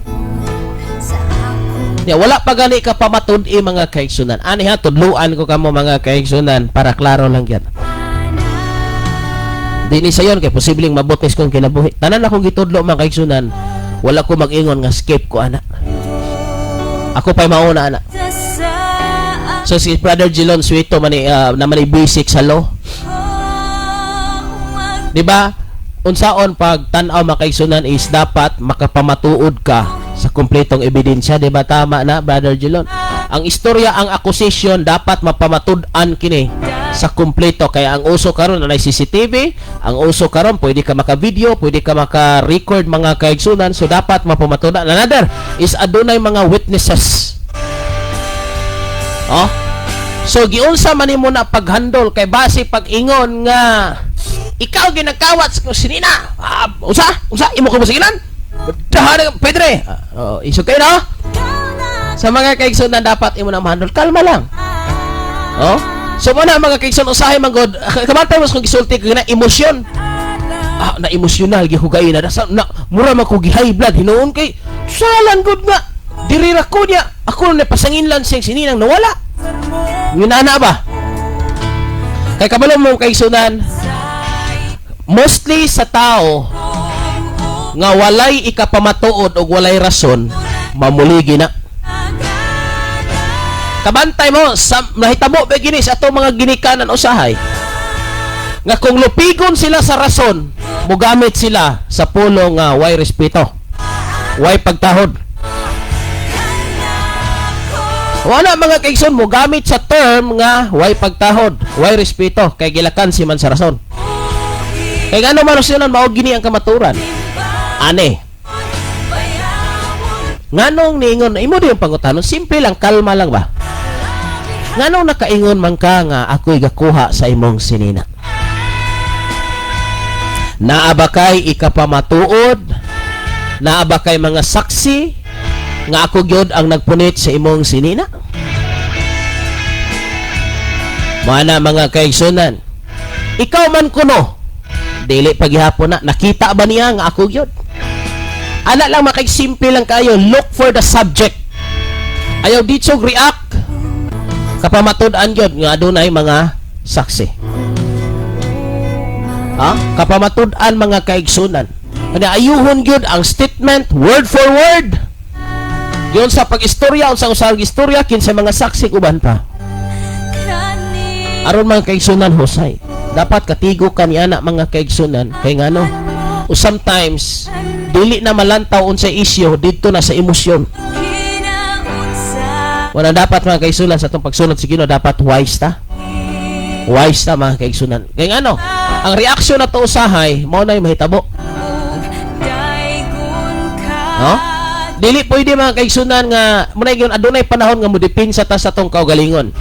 Sa ako. Ya wala pa gani ka pamatud-i, mga kaigsunan. Ani ha, tudluan ko kamo, mga kaigsunan, para klaro lang yan. Dini sayon kay posibleng mabutis kong kinabuhi. Tanan akong gitudlo, mga kaigsunan, wala ko mag-ingon nga skip ko ana. Ako pa'y mauna ana. Sa So si Brother Jilon Suito man naman ni basic sa law. Di ba? Unsaon pag tan-aw, mga kaigsunan, is dapat makapamatuod ka sa kumpletong ebidensya, di ba? Tama na, Brother Jilon. Ang istorya, ang accusation, dapat mapamatud-an kini sa kumpleto. Kaya ang uso karon na CCTV, ang uso karon pwede ka maka-video, pwede ka maka-record, mga kaigsunan, so dapat mapamatud-an. Another is adunay mga witnesses. Oh? So giunsa man nimo na paghandol kay base pag-ingon nga ikaw ginakawat sa sinina. Ah, usa? Usa imo ko musigilan? Dahan pedre. Ah, oh, isog kayo na. Sa mga kaigsunan, dapat imo na mahandol. Kalma lang. Oh? So mo na, mga kaigsoon, usahay man gud kamantay mo kung gisulti ko na emosyon. Ah, na emosyonal gyud ko na na, na mura man ko gi high blood hinuon kay salan gud nga diri ra ko niya ako na pasanginlan siyang sininang nawala. Yun ana ba? Kay kabalo mo, kaigsunan, mostly sa tao nga walay ikapamatuod og walay rason, mamuligi na. Kabantay mo sa nahitabo ba gini sa atong mga ginikanan usahay nga kung lupigon sila sa rason, mogamit sila sa pulo nga way respeto, way pagtahod. Wala, mga kaigsoon, mogamit sa term nga way pagtahod, way respeto, kay gilakan si man sa rason. Kay ngano man siya, mao gini ang kamaturan. Ane. Nganong niingon, imo di yung pangutanon, simple lang, kalma lang ba? Nganong nakaingon man ka nga ako'y gakuha sa imong sinina? Naa ba kay ikapamatuod? Naa ba kay mga saksi nga ako gyud ang nagpunit sa imong sinina? Mana, mga kaigsunan. Ikaw man kuno. Dili paghihapon na nakita ba niya nga ako gyud? Ana lang, makay simple lang kayo, look for the subject. Ayaw ditsog react. Kapamatud-an gyud nga adunay mga saksi. Ha? Kapamatud-an, mga kaigsunan. Ano, ayuhon gyud ang statement word for word. Yun sa pag-istorya, unsang usang istorya, kinsa mga saksi, uban pa. Aron, mga kaigsunan, husay. Dapat katigo ka niya na, mga kaigsunan, kay ngano? O sometimes dili na malantaw unsay isyu didto na sa emosyon. Wala, dapat, mga kaigsunan, sa atong pagsunod sa Ginoo, dapat wise ta. Wise ta, mga kaigsunan. Kay ngano? Ang reaksyon na to usahay mao na mahitabo. No? Dili pwede, mga kaigsunan, nga muna gyud adunay panahon nga modepensa ta sa atong kaugalingon.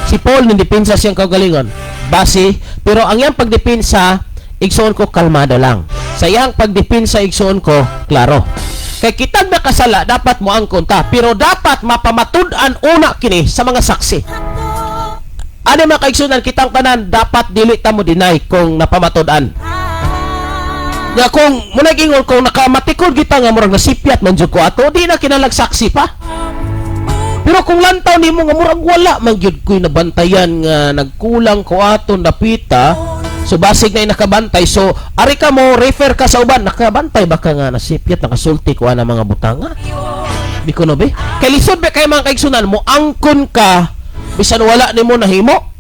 Si Paul nidepensa siyang kaugalingon. Base, pero ang iyang pagdepensa, igsoon ko, kalmado lang. Sa iyang pagdepensa, igsoon ko, klaro. Kay kitag nakasala, dapat mo ang konta, pero dapat mapamatud-an una kini sa mga saksi. Ano, mga kaigsunan, kitang tanan dapat dili ta mo deny kung napamatud-an. Nga kung muna ingon kung nakamatikod kita nga murag nasipyat man jud ko ato, di na kinahanglag saksi pa. Pero kung lantaw nimo nga murag wala man gyud ko'y nabantayan nga nagkulang ko ato napita, so basig na nakabantay, so ari ka mo refer ka sa uban, nakabantay ba ka nga nasipyat, nakasulti ko ana mga butanga? Di ko no be? Kay lisod ba kay, mga kaigsunan, mo angkon ka bisan wala nimo nahimo.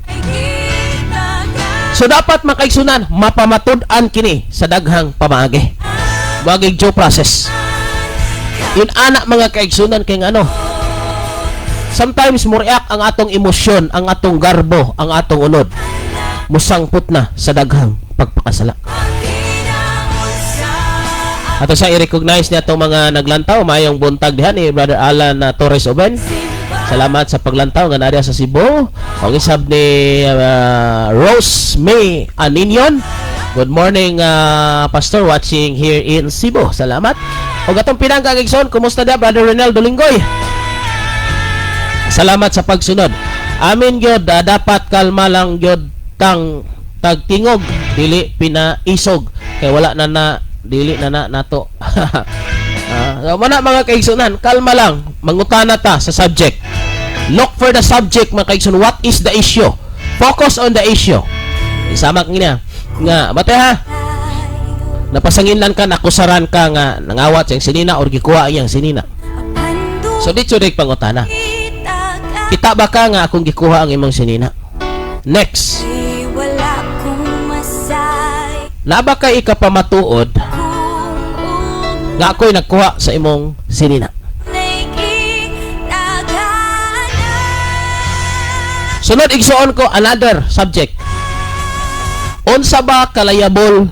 So dapat, mga kaigsunan, mapamatud-an kini sa daghang pamaagi. Magig due process. Yun ana, mga kaigsunan, kay ano, sometimes mo react ang atong emosyon, ang atong garbo, ang atong unod. Musangpot na sa daghang pagpakasala. Ato sa i-recognize niya itong mga naglantaw, mayong buntag diha ni Brother Alan Torres Oben. Salamat sa paglantaw nga naa sa Cebu. Ang isab ni Rose May Aninion. Good morning, Pastor, watching here in Cebu. Salamat. O atong pinangga igsoon, kumusta dia, Brother Renel Dolinggoy? Salamat sa pagsunod. Amin gyud, dapat kalma lang gyud tang tagtingog, dili pinaisog kay wala na na dili na na nato. Ah, mana, mga kaigsunan, kalma lang, mangutana ta sa subject. Look for the subject, mga kaigsunan. What is the issue? Focus on the issue. Isama niya nga bate ha. Napasanginlan ka, nakusaran ka nga nangawat siyang sinina or gikuha iyang sinina. So dito rin pangutana. Kita ba ka nga akong gikuha ang imong sinina? Next. Wala kong masay Naa ba kay ikapamatuod kung nga ako'y nagkuha sa imong sinina? Nakikitagana. Sunod, igsuon ko, another subject. Unsa ba ka-liable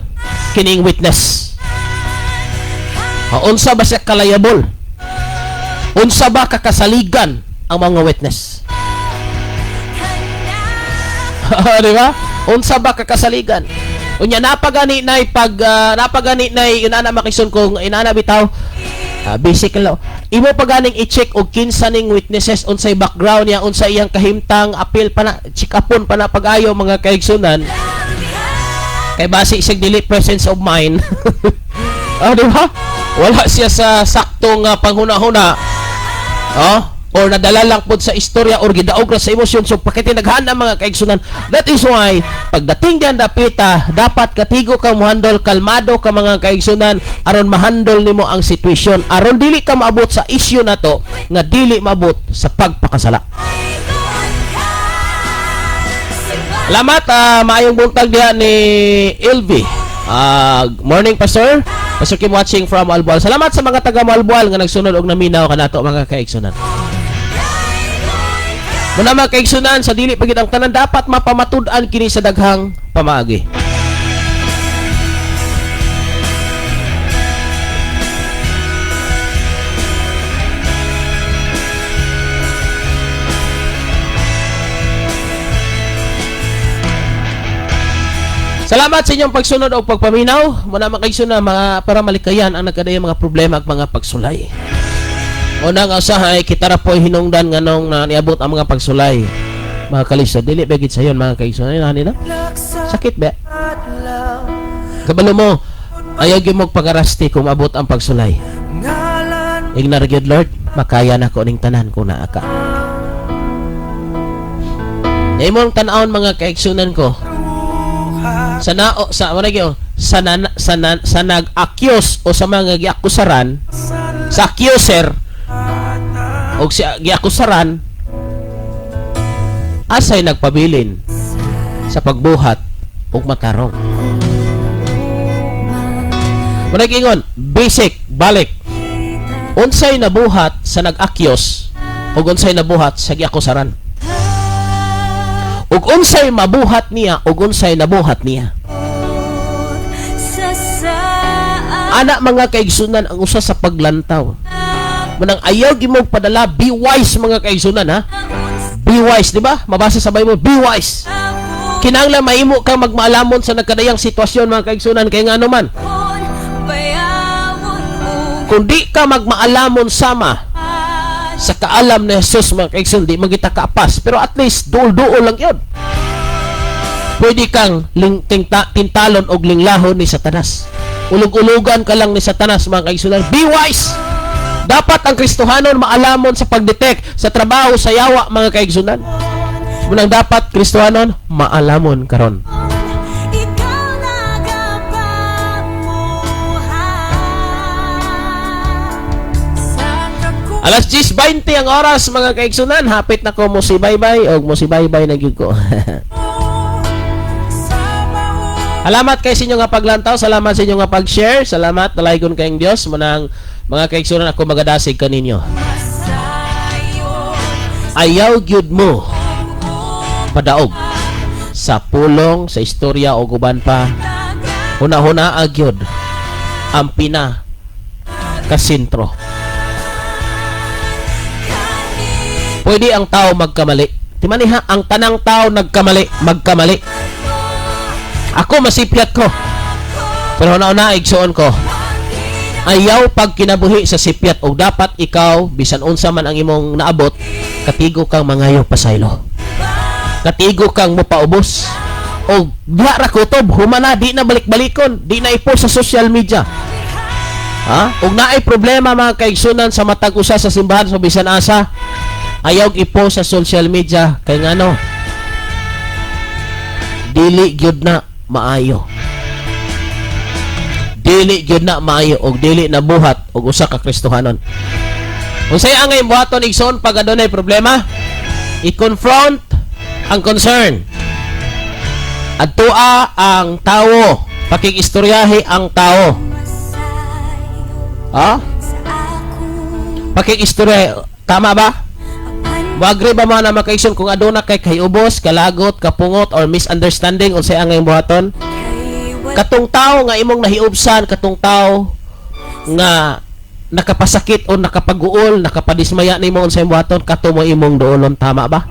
kining witness? Ha, unsa ba siya ka-liable? Unsa ba kakasaligan ang mga witness? Di ba? Unsa ba kakasaligan? Unya napagani nay pag napagani nay inana makison kung inana bitaw, basic law. Imo pa ganing i-check og kinsa ning witnesses, unsay background niya, unsay iyang kahimtang, appeal pa na, check upon pa na pag-ayo, mga kaigsunan. Kay basi siya dili presence of mind. Ah, di ba? Wala siya sa saktong panghuna-huna. Oh, or nadala lang pod sa istorya or gidaog ra sa emosyon, so pakitinaghan ang mga kaigsunan. That is why pagdating diyan dapita, dapat katigo ka mohandle, kalmado ka, mga kaigsunan, aron mahandle nimo ang sitwasyon, aron dili ka maabot sa issue nato nga dili maabot sa pagpakasala. Salamat, maayong buntag diha ni LV. Morning, Pastor. Pastor Kim watching from Moalboal. Salamat sa mga taga Moalboal nga nagsunod og naminaw kanato, mga kaigsunan. Muna, mga kaigsunan, sa dili pagid ang tanan, dapat mapamatud-an kini sa daghang pamaagi. Salamat sa inyong pagsunod o pagpaminaw. Muna, mga kaigsunan, mga para malikayan ang nagkadayang mga problema at mga pagsulay. Una nga usahay kita ra po'y hinungdan nganong na niabot ang mga pagsulay. Mga kalisod, dili ba gid sayon, mga kaigsunan ani na? Sakit ba? Kabalo mo, ayaw gyud mo pagarasti kung maabot ang pagsulay. Ingnar gyud, "Lord, makaya na ko ning tanan kung naa ka." Imong tan-awon, mga kaigsunan ko, sa nao sa wala gyud sa na, sa, na, sa nag-accuse o sa mga giakusaran, sa accuser o sa giakusaran, asay nagpabilin sa pagbuhat ug matarong. Muna ingon, basic, balik. Unsay nabuhat sa nag-accuse ug unsay nabuhat sa giakusaran? Ug unsay mabuhat niya ug unsay nabuhat niya? Sa saan Ana, mga kaigsunan, ang usa sa paglantaw. Manang ayaw gimong padala, be wise, mga kaigsunan, ha. Be wise, di ba? Mabasa sa Bible, be wise. Kinahanglan mahimo kang magmaalamon sa nagkadayang sitwasyon, mga kaigsunan, kay ngano man, Bayawon ug kung di ka magmaalamon sama sa kaalam ni Jesus, mga kaigsunan, di man kita kaapas, pero at least duol-duol lang yun. Pwede kang tintalon og linglahon ni Satanas. Ulog-ulugan ka lang ni Satanas, mga kaigsunan. Be wise! Dapat ang Kristohanon maalamon sa pagdetect sa trabaho sa yawa, mga kaigsunan. Munang dapat Kristohanon maalamon karon. Ikaw nagapamuhat Sa kakulang Alas 10:20 ang oras, mga kaigsunan. Hapit na ko mo si bye-bye og mo si bye-bye na gyud ko. sa maong Salamat kay sa inyo nga paglantaw, salamat sa inyo nga pag-share, salamat, dalaygon kayong Dios. Manang mga kaigsunan, ako magadasig kaninyo. Masayon Ayaw gyud mo padaog sa pulong, sa istorya o guban pa. Huna-huna gyud ang pina kasentro. Pwede ang tao magkamali. Timani ha, ang tanang tao nagkamali, magkamali. Ako masipyat ko. Pero huna-huna, igsuon ko. Ayaw pag kinabuhi sa sipyat og dapat ikaw bisan unsa man ang imong naabot, katigo kang mangayo pasaylo. Katigo kang mopaubos. Og diha ra kutob, humana di na balik-balikon, di na ipo sa social media. Ha? Og naay problema, mga kaigsunan, sa matag usa sa simbahan sa bisan asa, ayaw ipo sa social media kay ngano? Dili gyud na maayo. Dili gyud na maayo og dili na buhat og usa ka Kristohanon. Unsay ang imong buhaton, igsoon, pag adunay problema? I-confront ang concern. Adtua ang tawo, pakig-istoryahi ang tao. Masayo Ha? sa akong Pakig-istoryahi, tama ba? apan. Mo-agree ba mga na makaigsoon kung aduna kay kahiubos, kalagot, kapungot or misunderstanding, unsay ang imong buhaton? Kay wala Katong tao nga imong nahiubsan, katong tao nga nakapasakit o nakapaguol, nakapadismaya nimo, unsay imong buhaton? Kato mo imong duolon, tama ba?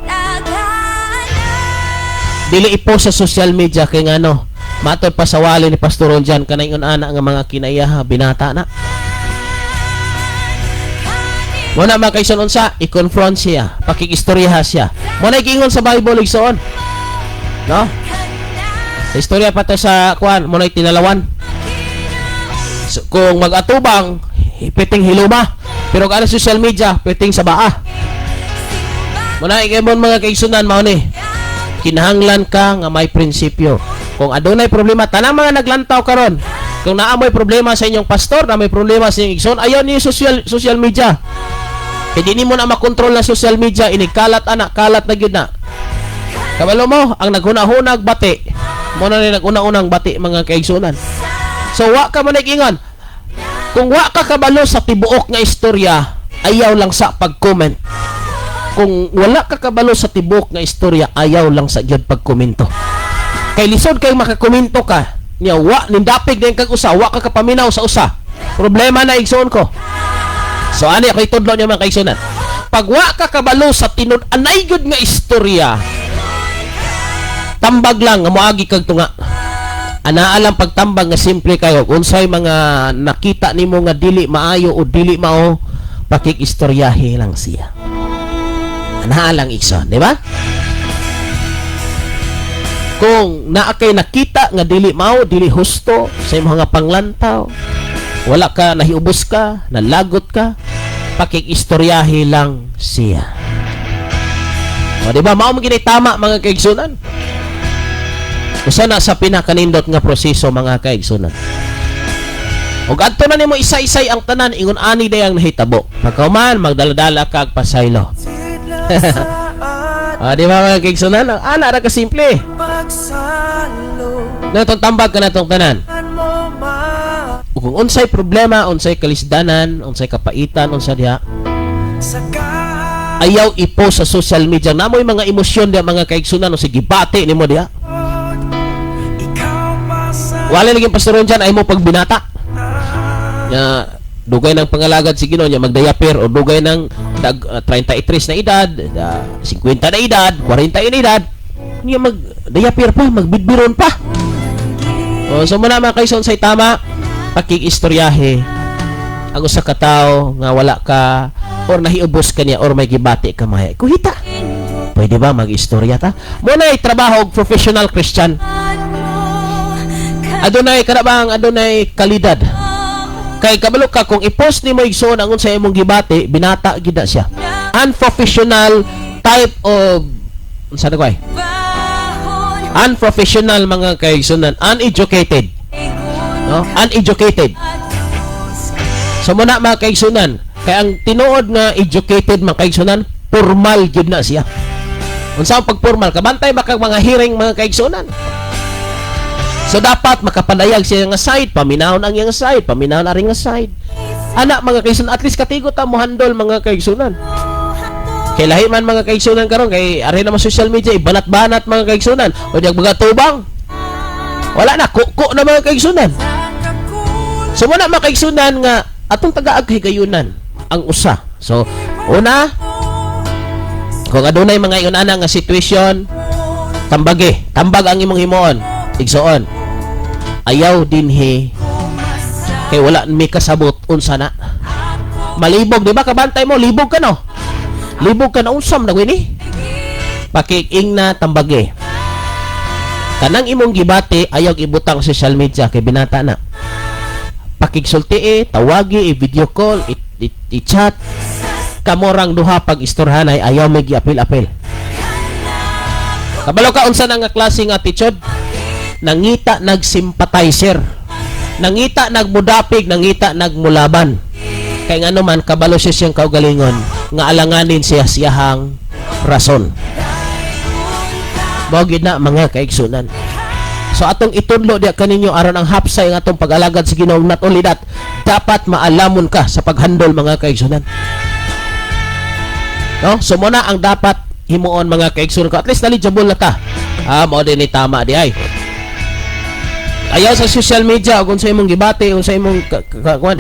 Dili ipo sa social media kay ngano? Matod pa sa wali ni Pastor Ron dyan, kanang ana nga mga kinaiyaha, binata na. Muna, mga kaigsoon, unsa? I-confront siya, pakikistoryaha siya. Mo na giingon sa Bible, igsoon. No? Sa istorya pa to sa kuan, mo na tinalawan. So, kung mag-atubang, piting hiluma. Pero kung ano social media, piting sa baa. Muna ikemon, mga kaigsunan, mao ni. Kinahanglan ka nga may prinsipyo. Kung adunay problema, tanang mga naglantaw karon, kung naa mo'y problema sa inyong pastor, na may problema sa inyong igsoon, ayaw niyo social social media. Kay di nimo na makontrol na social media, inig kalat ana, kalat na gyud na. Kabalo mo, ang naghuna-hunag bati. Mo na ni naguna-unang bati, mga kaigsunan. So wa ka man nag-ingon. Kung wa ka kabalo sa tibuok nga istorya, ayaw lang sa pag-comment. Kung wala ka kabalo sa tibuok nga istorya, ayaw lang sa gyud pagkomento. Kay lisod kay makakomento ka. Nya wa nindapig din kag usa, wa ka kapaminaw sa usa. Problema na, igsoon ko. So ani ako itudlo niyo, mga kaigsunan. Pag wa ka kabalo sa tinud-anay gyud nga istorya, tambag lang nga moagi kag tunga. Anaa lang pagtambag nga simple kayo. Unsay mga nakita nimo nga dili maayo o dili mao, pakikistoryahe lang siya. Anaa lang, igsoon, di ba? Kung naa kay nakita nga dili mao, dili husto sa imong mga panglantaw, wala ka nahiubos ka, nalagot ka, pakikistoryahe lang siya. O, di ba? Mao man gini tama, mga kaigsunan. Usa na sa pinakanindot nga proseso, mga kaigsunan. Ug adto na nimo isa-isay ang tanan, ingon ani day ang nahitabo. Pagkauman, magdala-dala kag pasaylo. Ah, di ba, mga kaigsunan? Ang ana ra ka simple. Na itong tambag ka na itong tanan. Ug kung unsay problema, unsay kalisdanan, unsay kapaitan, unsa diha, ayaw ipost sa social media. Namoy mga emosyon diha, mga kaigsunan, o sige bati nimo diha. Wala lagi pastoron dyan, ay mo pagbinata. Nga, dugay ng pangalagad si Ginoo niya magdayaper o dugay ng 33 na edad, 50 na edad, 40 na edad, niya magdayaper pa, magbidbiron pa. O, so muna, mga kaigsoon, say tama, pakikistoryahe ang usa ka tawo nga wala ka or nahiubos ka niya or may gibati ka maya. Kuhita. Pwede ba mag-istorya ta? Mao trabaho og professional Christian. Adunay kada bang adunay kalidad. Kay kabalo ka kung i-post nimo, igsoon, ang unsa imong gibati, binata gid na siya. Unprofessional type of unsa na ko ay? Unprofessional, mga kaigsunan, uneducated. No? Uneducated. So mao na, mga kaigsunan, kay ang tinuod nga educated, mga kaigsunan, formal gyud na siya. Unsa ang pag-formal? Kabantay ba kag mga hearing, mga kaigsunan? So dapat makapadayag siya nga side, paminahon ang iyang side, paminahon ari nga side. Ana, mga kaigsunan, at least katigo ta mo handle, mga kaigsunan. Kay lahi man, mga kaigsunan, karon kay ari na social media, ibanat-banat, mga kaigsunan. O di mga tubang. Wala na, kuko na, mga kaigsunan. So mao na, mga kaigsunan, nga atong tagaag higayunan ang usa. So una, kung adunay mga ingon ana nga situation, tambagi, tambag ang imong himuon, igsoon. Ayaw dinhi kay wala mi kasabot unsa na. Malibog, di ba kabantay mo, libog ka, no? Libog ka na, unsam na ni? Pakiing na tambagi. Kanang imong gibati, ayaw ibutang sa social media kay binata na. Pakigsulti eh, tawagi, i-video call, i-chat. Kamorang duha pag istorhanay, ayaw may giapil-apil. Kabalo ka unsa na nga klase nga attitude? Nangita nagsympathizer. Nangita nagmudapig, nangita nagmulaban. Kay ngano man, kabalo siya siyang kaugalingon nga alanganin siya siyahang rason. Mao gyud na, mga kaigsunan. So atong itudlo diya kaninyo aron ang hapsay ang atong pag-alagad sa Ginoo. Not only that, dapat maalamon ka sa paghandol, mga kaigsunan. No? So mao na ang dapat himuon, mga kaigsunan ko. At least knowledgeable na ta. Ah, mao din ni tama di ay. Ayaw sa social media kung sa imong gibati, kung sa imong kuwan.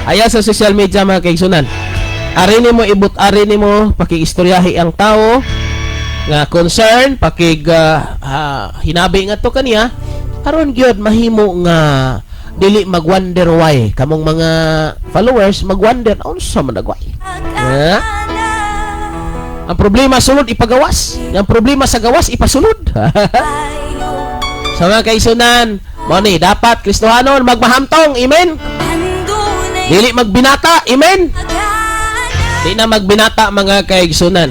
Ayaw sa social media, mga kaigsunan. Ari nimo ibut, ari nimo pakiistoryahi ang tao nga concern, pakig hinabi nga to kaniya aron gyud mahimo nga dili magwonder why kamong mga followers magwonder unsa man nagway. Ha? Ang problema sulod ipagawas, ang problema sa gawas ipasulod. Sa mga kaigsunan, mao ni dapat Kristohanon magmahamtong, amen. Dili magbinata, amen. Di na magbinata, mga kaigsunan.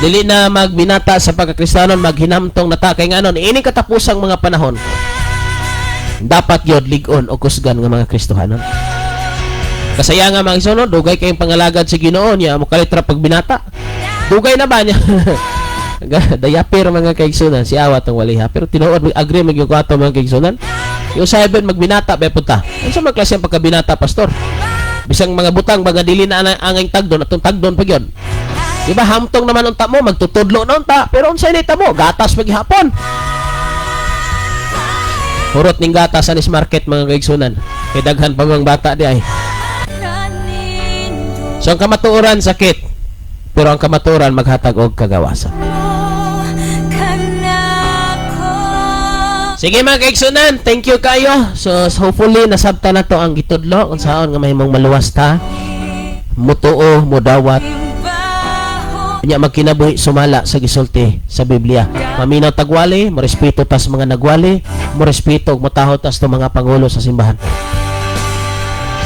Dili na magbinata sa pagkakristiyanon, maghinamtong na ta kay nganon ini katapusang mga panahon dapat gyud lig-on o kusgan nga mga Kristohanon. Kasaya nga, mga igsoon, dugay kayong pangalagad sa Ginoo niya mo kalit ra pagbinata. Dugay na ba niya? Dayapir, mga kaigsunan, si awa tong waliha. Pero tinuod, agree magyud ko ato, mga kaigsunan. Yung sa heaven magbinata ba punta. Unsa man klase ang pagkabinata, pastor? Bisang mga butang baga dili na angay tagdon atong tagdon pa gyud. Di ba hamtong naman unta mo, magtutudlo na unta, pero unsay ni tamo, gatas maghapon. Hurot ning gatas sa market, mga kaigsunan. Kay daghan pa mga bata di ay. So ang kamatuoran sakit, pero ang kamatuoran maghatag og kagawasan. Sige, mga kaigsunan, thank you kayo. So hopefully nasabta na to ang gitudlo kung saon nga mahimong maluwas ta. Mutuo, mudawat, nya magkinabuhi sumala sa gisulti sa Biblia. Maminaw tagwali, morespeto tas mga nagwali, morespeto ug motahod tas to mga pangulo sa simbahan.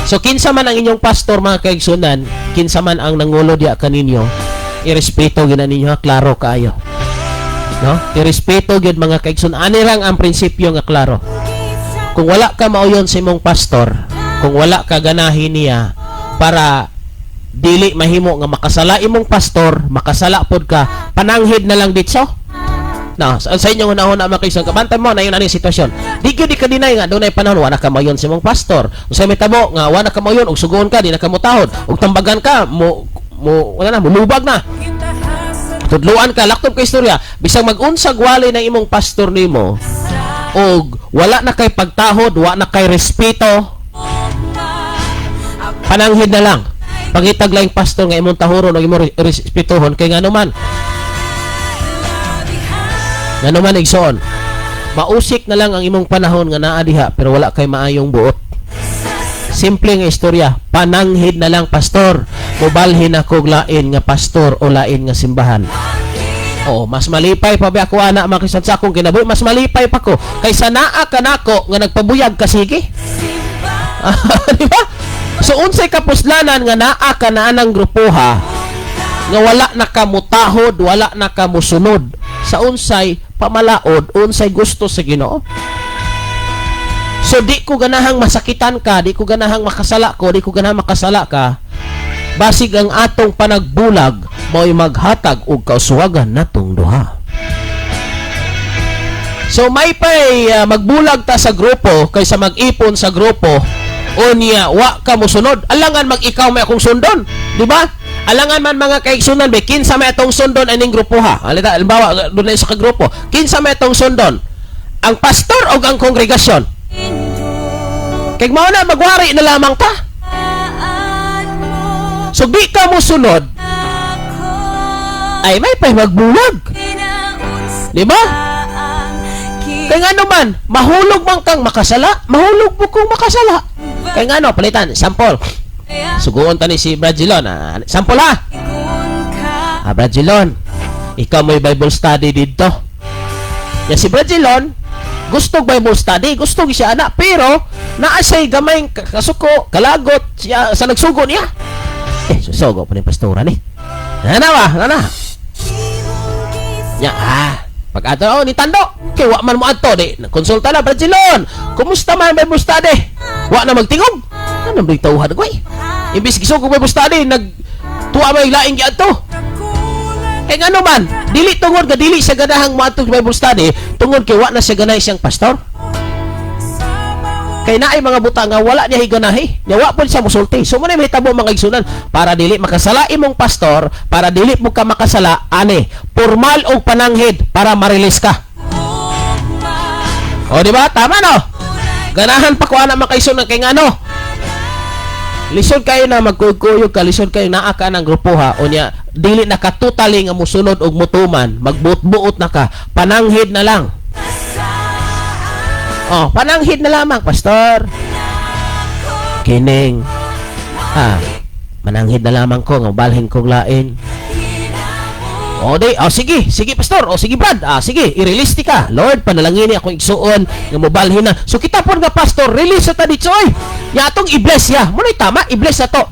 So kinsa man ang inyong pastor, mga kaigsunan, kinsa man ang nangulo diya kaninyo, irespeto gyud na ninyo ha, klaro kaayo. No? Irespeto gyud, mga kaigsunan. Ani lang ang prinsipyo nga klaro. Kung wala ka mauyon sa imong pastor, kung wala ka ganahin niya para dili mahimo nga makasala imong pastor, makasala pod ka, pananghid na lang ditso. Na, sa inyong hunahuna, mga kaigsunan, kabantay mo na yun aning sitwasyon. Di gyud di ka deny nga dunay panahon wala ka mayon sa imong pastor. Unsay may tabo nga wala ka mayon ug sugoon ka, di na ka motahod, ug tambagan ka, mo mo wala na, mulubag na. Tudluan ka, laktob ka istorya, bisag mag-unsag wali ng imong pastor nimo og wala na kay pagtahod, wala na kay respeto, pananghid na lang. Pangitag lang pastor nga imong tahuron o imong respetuhon kay ngano man. Ngano man, igsoon, mausik na lang ang imong panahon nga naa diha pero wala kay maayong buot. Simple nga istorya, pananghid na lang, pastor. Mubalhin ako og lain nga pastor o lain nga simbahan. Oh, mas malipay pa ba ako ana makisad sa akong kinabuhi, mas malipay pa ko kaysa naa ka nako nga nagpabuyag ka sige. Di ba? So unsay kapuslanan nga naa ka na anang grupoha nga wala na ka mutahod, wala na ka musunod sa unsay pamalaod, unsay gusto sa Ginoo. So di ko ganahang masakitan ka, di ko ganahang makasala ko, di ko ganahang makasala ka. Basig ang atong panagbulag mao'y maghatag og kauswagan natong duha. So may pay magbulag ta sa grupo kaysa mag-ipon sa grupo unya wa ka mosunod. Alangan mag ikaw may akong sundon, di ba? Alangan man, mga kaigsunan, be kinsa may atong sundon aning grupo ha. Alita, halimbawa dunay sa ka grupo, kinsa may atong sundon? Ang pastor o ang kongregasyon? Kay mao na magwari na lamang ka. So di ka mosunod ay may pay magbulag. Di ba? Kay ngano man, mahulog man kang makasala, mahulog mo kung makasala. Kay ngano, palitan, sample. Suguon ta ni si Brad Gilon. Ah, sample ha. Ah, Brad Gilon, ikaw mo'y Bible study dito. Ya si Brad Gilon, gusto Bible study, gusto siya ana, pero naa siya'y gamay kasuko, kalagot siya sa nagsugo niya. Eh, susugo pa ni pastora ni. Ana ba? Ana. Ya, ah, pag ato, oh, ni Tando, kay wa man mo adto di, konsulta na Brad Gilon. Kumusta man Bible study? Wa na magtingog. Ano ba tawhan ko eh? Imbis gisugo Bible study, nag tuwa may laing giadto. Kay ngano man, dili tungod nga dili siya ganahang moadto sa Bible study, tungod kay wa na siya ganahi siyang pastor. Kay naay mga butang nga wala niya higanahi. Nya wa pud siya musulti. So mo na mahitabo, mga igsunan, para dili makasala imong pastor, para dili mo ka makasala ani, formal og pananghid para ma-release ka. O di ba? Tama no? Ganahan pa ko ana, mga kaigsunan, kay ngano? Lisod kayo na magkuyog ka, lisod kayo naa ka ng grupo ha, unya dili na ka totally nga musunod og mutuman, magbuot-buot na ka, pananghid na lang. Oh, pananghid na lamang, pastor. Kining mananghid na lamang ko nga balhin kog lain. O di, oh sige, sige pastor, o sige Brad, ah sige, i-release ti ka. Lord, panalangin ni akong igsuon nga mobalhin na. So kita po nga pastor, release sa ta dito oy. Nya atong i-bless ya. Mo tama, i-bless na to.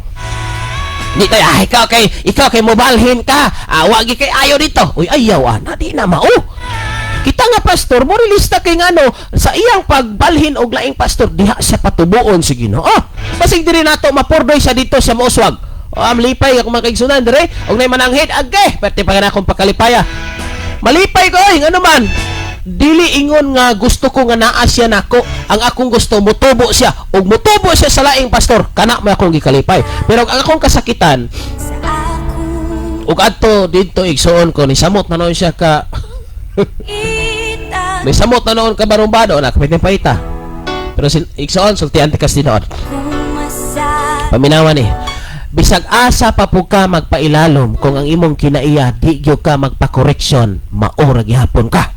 Di tayo, ah, ikaw kay mobalhin ka. Ah, wagi kay ayo dito. Uy, ayaw ana, di na mao. Kita nga pastor, mo release ta kay ngano sa iyang pagbalhin og laing pastor diha siya patubuon si Ginoo. Basig diri nato mapurdoy siya dito sa mouswag. O am lipay ako mga kaigsunan dire og nay mananghid agay perte pa na akong pagkalipaya. Malipay ko oy, ngano man. Dili ingon nga gusto ko nga naa siya nako. Ang akong gusto mutubo siya ug mutubo siya sa laing pastor. Kana mo akong gikalipay. Pero ang akong kasakitan ug adto didto igsuon ko ni samot na noon siya ka may samot na noon ka barumbado na kapit paita. Pero si igsuon sultian ti kas dinoon. Paminawan eh. Bisag asa pa po ka magpailalom kung ang imong kinaiya di gyud ka magpa-correction, mao ra gihapon ka.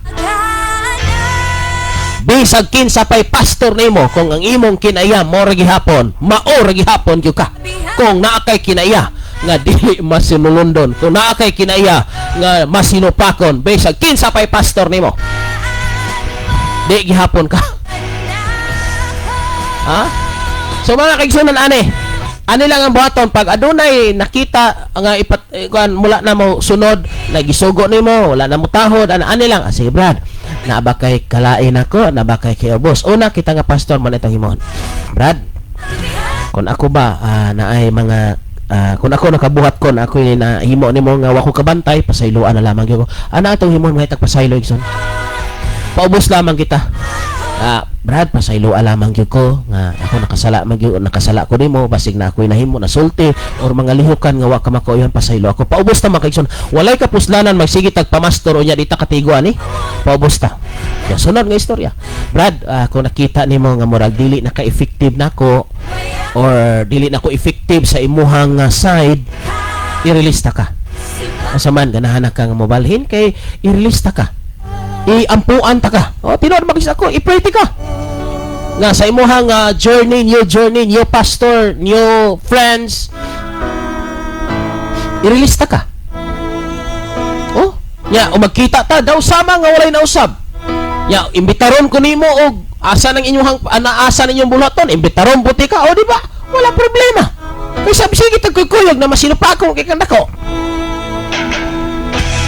Bisag kinsa pay pastor nimo kung ang imong kinaiya mo ra gihapon, mao ra gihapon gyud ka. Kung naa kay kinaiya nga dili masinulondon, kung naa kay kinaiya nga masinupakon, bisag kinsa pay pastor nimo, di gihapon ka. Ha? So mga kaigsunan ane, ani lang ang buhaton pag adunay nakita nga ipat eh, kuan mula na mo sunod nagisugo nimo, wala na mo tahod ana, ani lang, ah, sige Brad, naa ba kay kalain ako, naa ba kay ubos una kita nga pastor man itong himon. Brad, kung ako ba naay mga kung ako nakabuhat ko na ako na himo nimo nga wa ko kabantay, pasayloan na lamang gyud ko ana. Atong himon mahitag pasaylo, igsoon, paubos lamang kita. Brad, pasayloa lamang gyud ko nga ako nakasala man gyud, nakasala ko nimo, basig na ako'y nahimo nasulti or mga lihukan nga wa ka makauyon, pasaylo ako. Paubos ta, mga kaigsoon. Walay kapuslanan magsige tag pamastor unya di ta katigo ani. Paubos ta. Ya sunod nga istorya. Brad, kung nakita nimo nga murag dili na ka-effective nako or dili na ko effective sa imuhang side, i-release ta ka. Asa man ganahan na ka nga mobalhin kay i-release ta ka. Iampuan ta ka. O, tinuod magis ako, i-pray ti ka. Nga sa imuhang journey, new pastor, new friends, i-release ta ka. Oh. Nya, o magkita ta daw sama nga walay nausab. Nya, imbitaron ko nimo og asa nang inyong ana asa ninyong bulaton, imbitaron buti ka, o di ba? Wala problema. Kay sabi sige tagkuyog na masinupa ko kay kandako.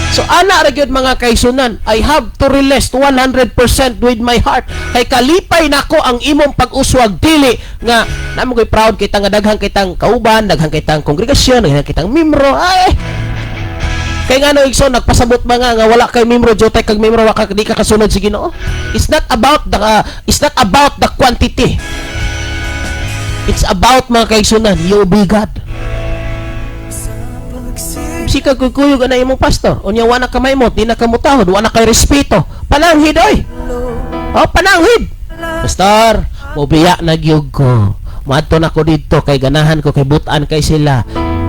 So ana ra gyud, mga kaigsuonan, I have to release 100% with my heart. Kay kalipay nako ang imong pag-uswag, dili nga namo koy proud kita nga daghang kitang kauban, daghang kitang kongregasyon, daghang kitang membro. Ay, kay ngano, igsoon, nagpasabot ba nga wala kay membro, jutay kag membro, wa ka di ka kasunod sa Ginoo? It's not about the quantity. It's about, mga kaigsunan, you obey God. Sika kuyog na imong pastor. Unya wa na kamay mo, di na kamutahod, wa na kay respeto. Pananghid oy. Oh, pananghid. Pastor, mobiya na gyud ko. Moadto na ko didto kay ganahan ko kay butan kay sila.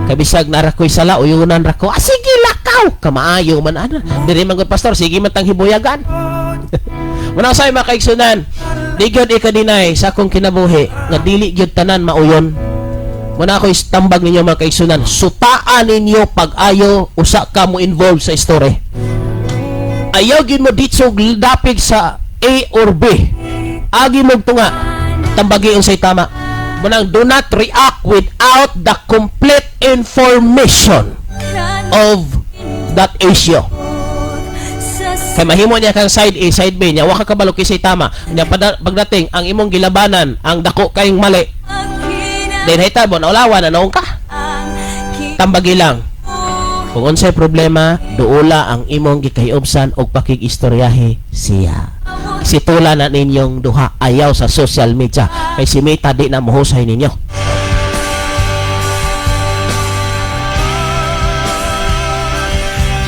Kay bisag nara ko'y sala, uyunan ra ko. Ah, sige lakaw. Kamaayo man ana. Diri man gud, pastor, sige man tang hibuyagan. Muna sa mga kaigsunan, di gyud ika-deny sa akong kinabuhi nga dili gyud tanan mauyon. Muna ako istambag ninyo, mga kaigsunan, sutaan ninyo pag-ayo usa ka mo involved sa story. Ayaw gyud mo ditsog dapig sa A or B. Agi mo tunga, tambagi unsay tama. Munang do not react without the complete information of that issue. Kay mahimo niya kang side A, side B niya, wa ka kabalo kinsay tama. Nya pagdating ang imong gilabanan, ang dako kayong mali. Then hitabo naulawan na noon ka. Tambagi lang. Kung unsay problema, duula ang imong gikahiubsan og pakig-istoryahe siya. Situla na ninyong duha, ayaw sa social media kay si Meta di na mohusay ninyo.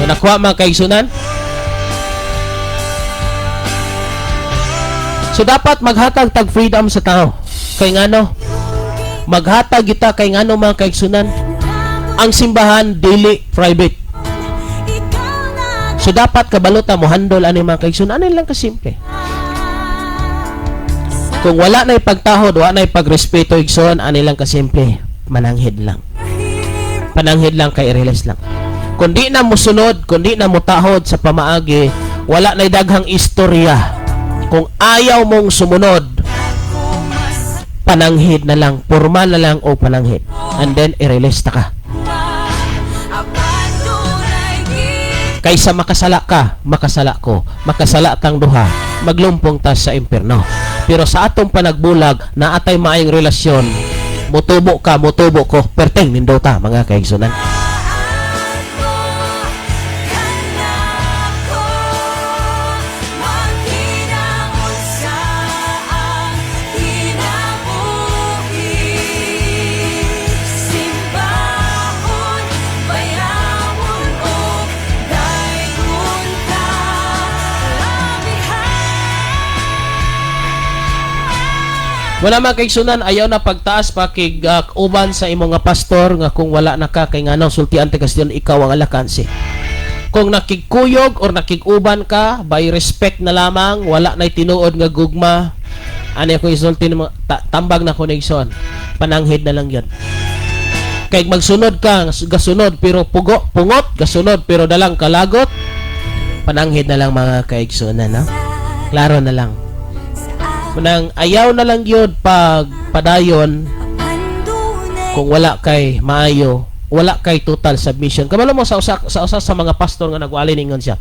So nakuha, mga kaigsunan? So dapat maghatag tag freedom sa tao. Kay ngano? Maghatag kita kay ngano, mga kaigsunan? Ang simbahan dili private. So dapat kabalo ta mo handle ani, mga kaigsunan. Ano lang kasimple. Kung wala na pagtahod, wala na pagrespeto, igsoon, ani lang kasimple, mananghid lang. Pananghid lang kay i-release lang. Kung di na musunod, kung di na mutahod sa pamaagi, wala na daghang istorya. Kung ayaw mong sumunod, pananghid na lang, formal na lang o pananghid. And then i-release ta ka. Kaysa makasala ka, makasala ko, makasala tang duha, maglumpong ta sa impierno. Pero sa atong panagbulag, naatay maayong relasyon, mutubo ka, mutubo ko, perteng nindota, mga kaigsunan. Simbahon, bayawon og daygon ka labihan. Wala, mga kaigsunan, ayaw na pagtaas pakig uban sa imong nga pastor nga kung wala na ka kay nganong sultian ti kastion ikaw ang alakansi. Kung nakigkuyog or nakiguban ka by respect na lamang, wala na'y tinuod nga gugma. Ano ako isulti ng mga tambag na connection, pananghid na lang yun. Kay magsunod ka, gasunod pero pugo, pungot, gasunod pero dalang kalagot, pananghid na lang, mga kaigsunan, no? Klaro na lang. Munang ayaw na lang yun pag padayon kung wala kay maayo, wala kay total submission. Kabalo mo sa usa sa mga pastor nga nagwali, ningon siya.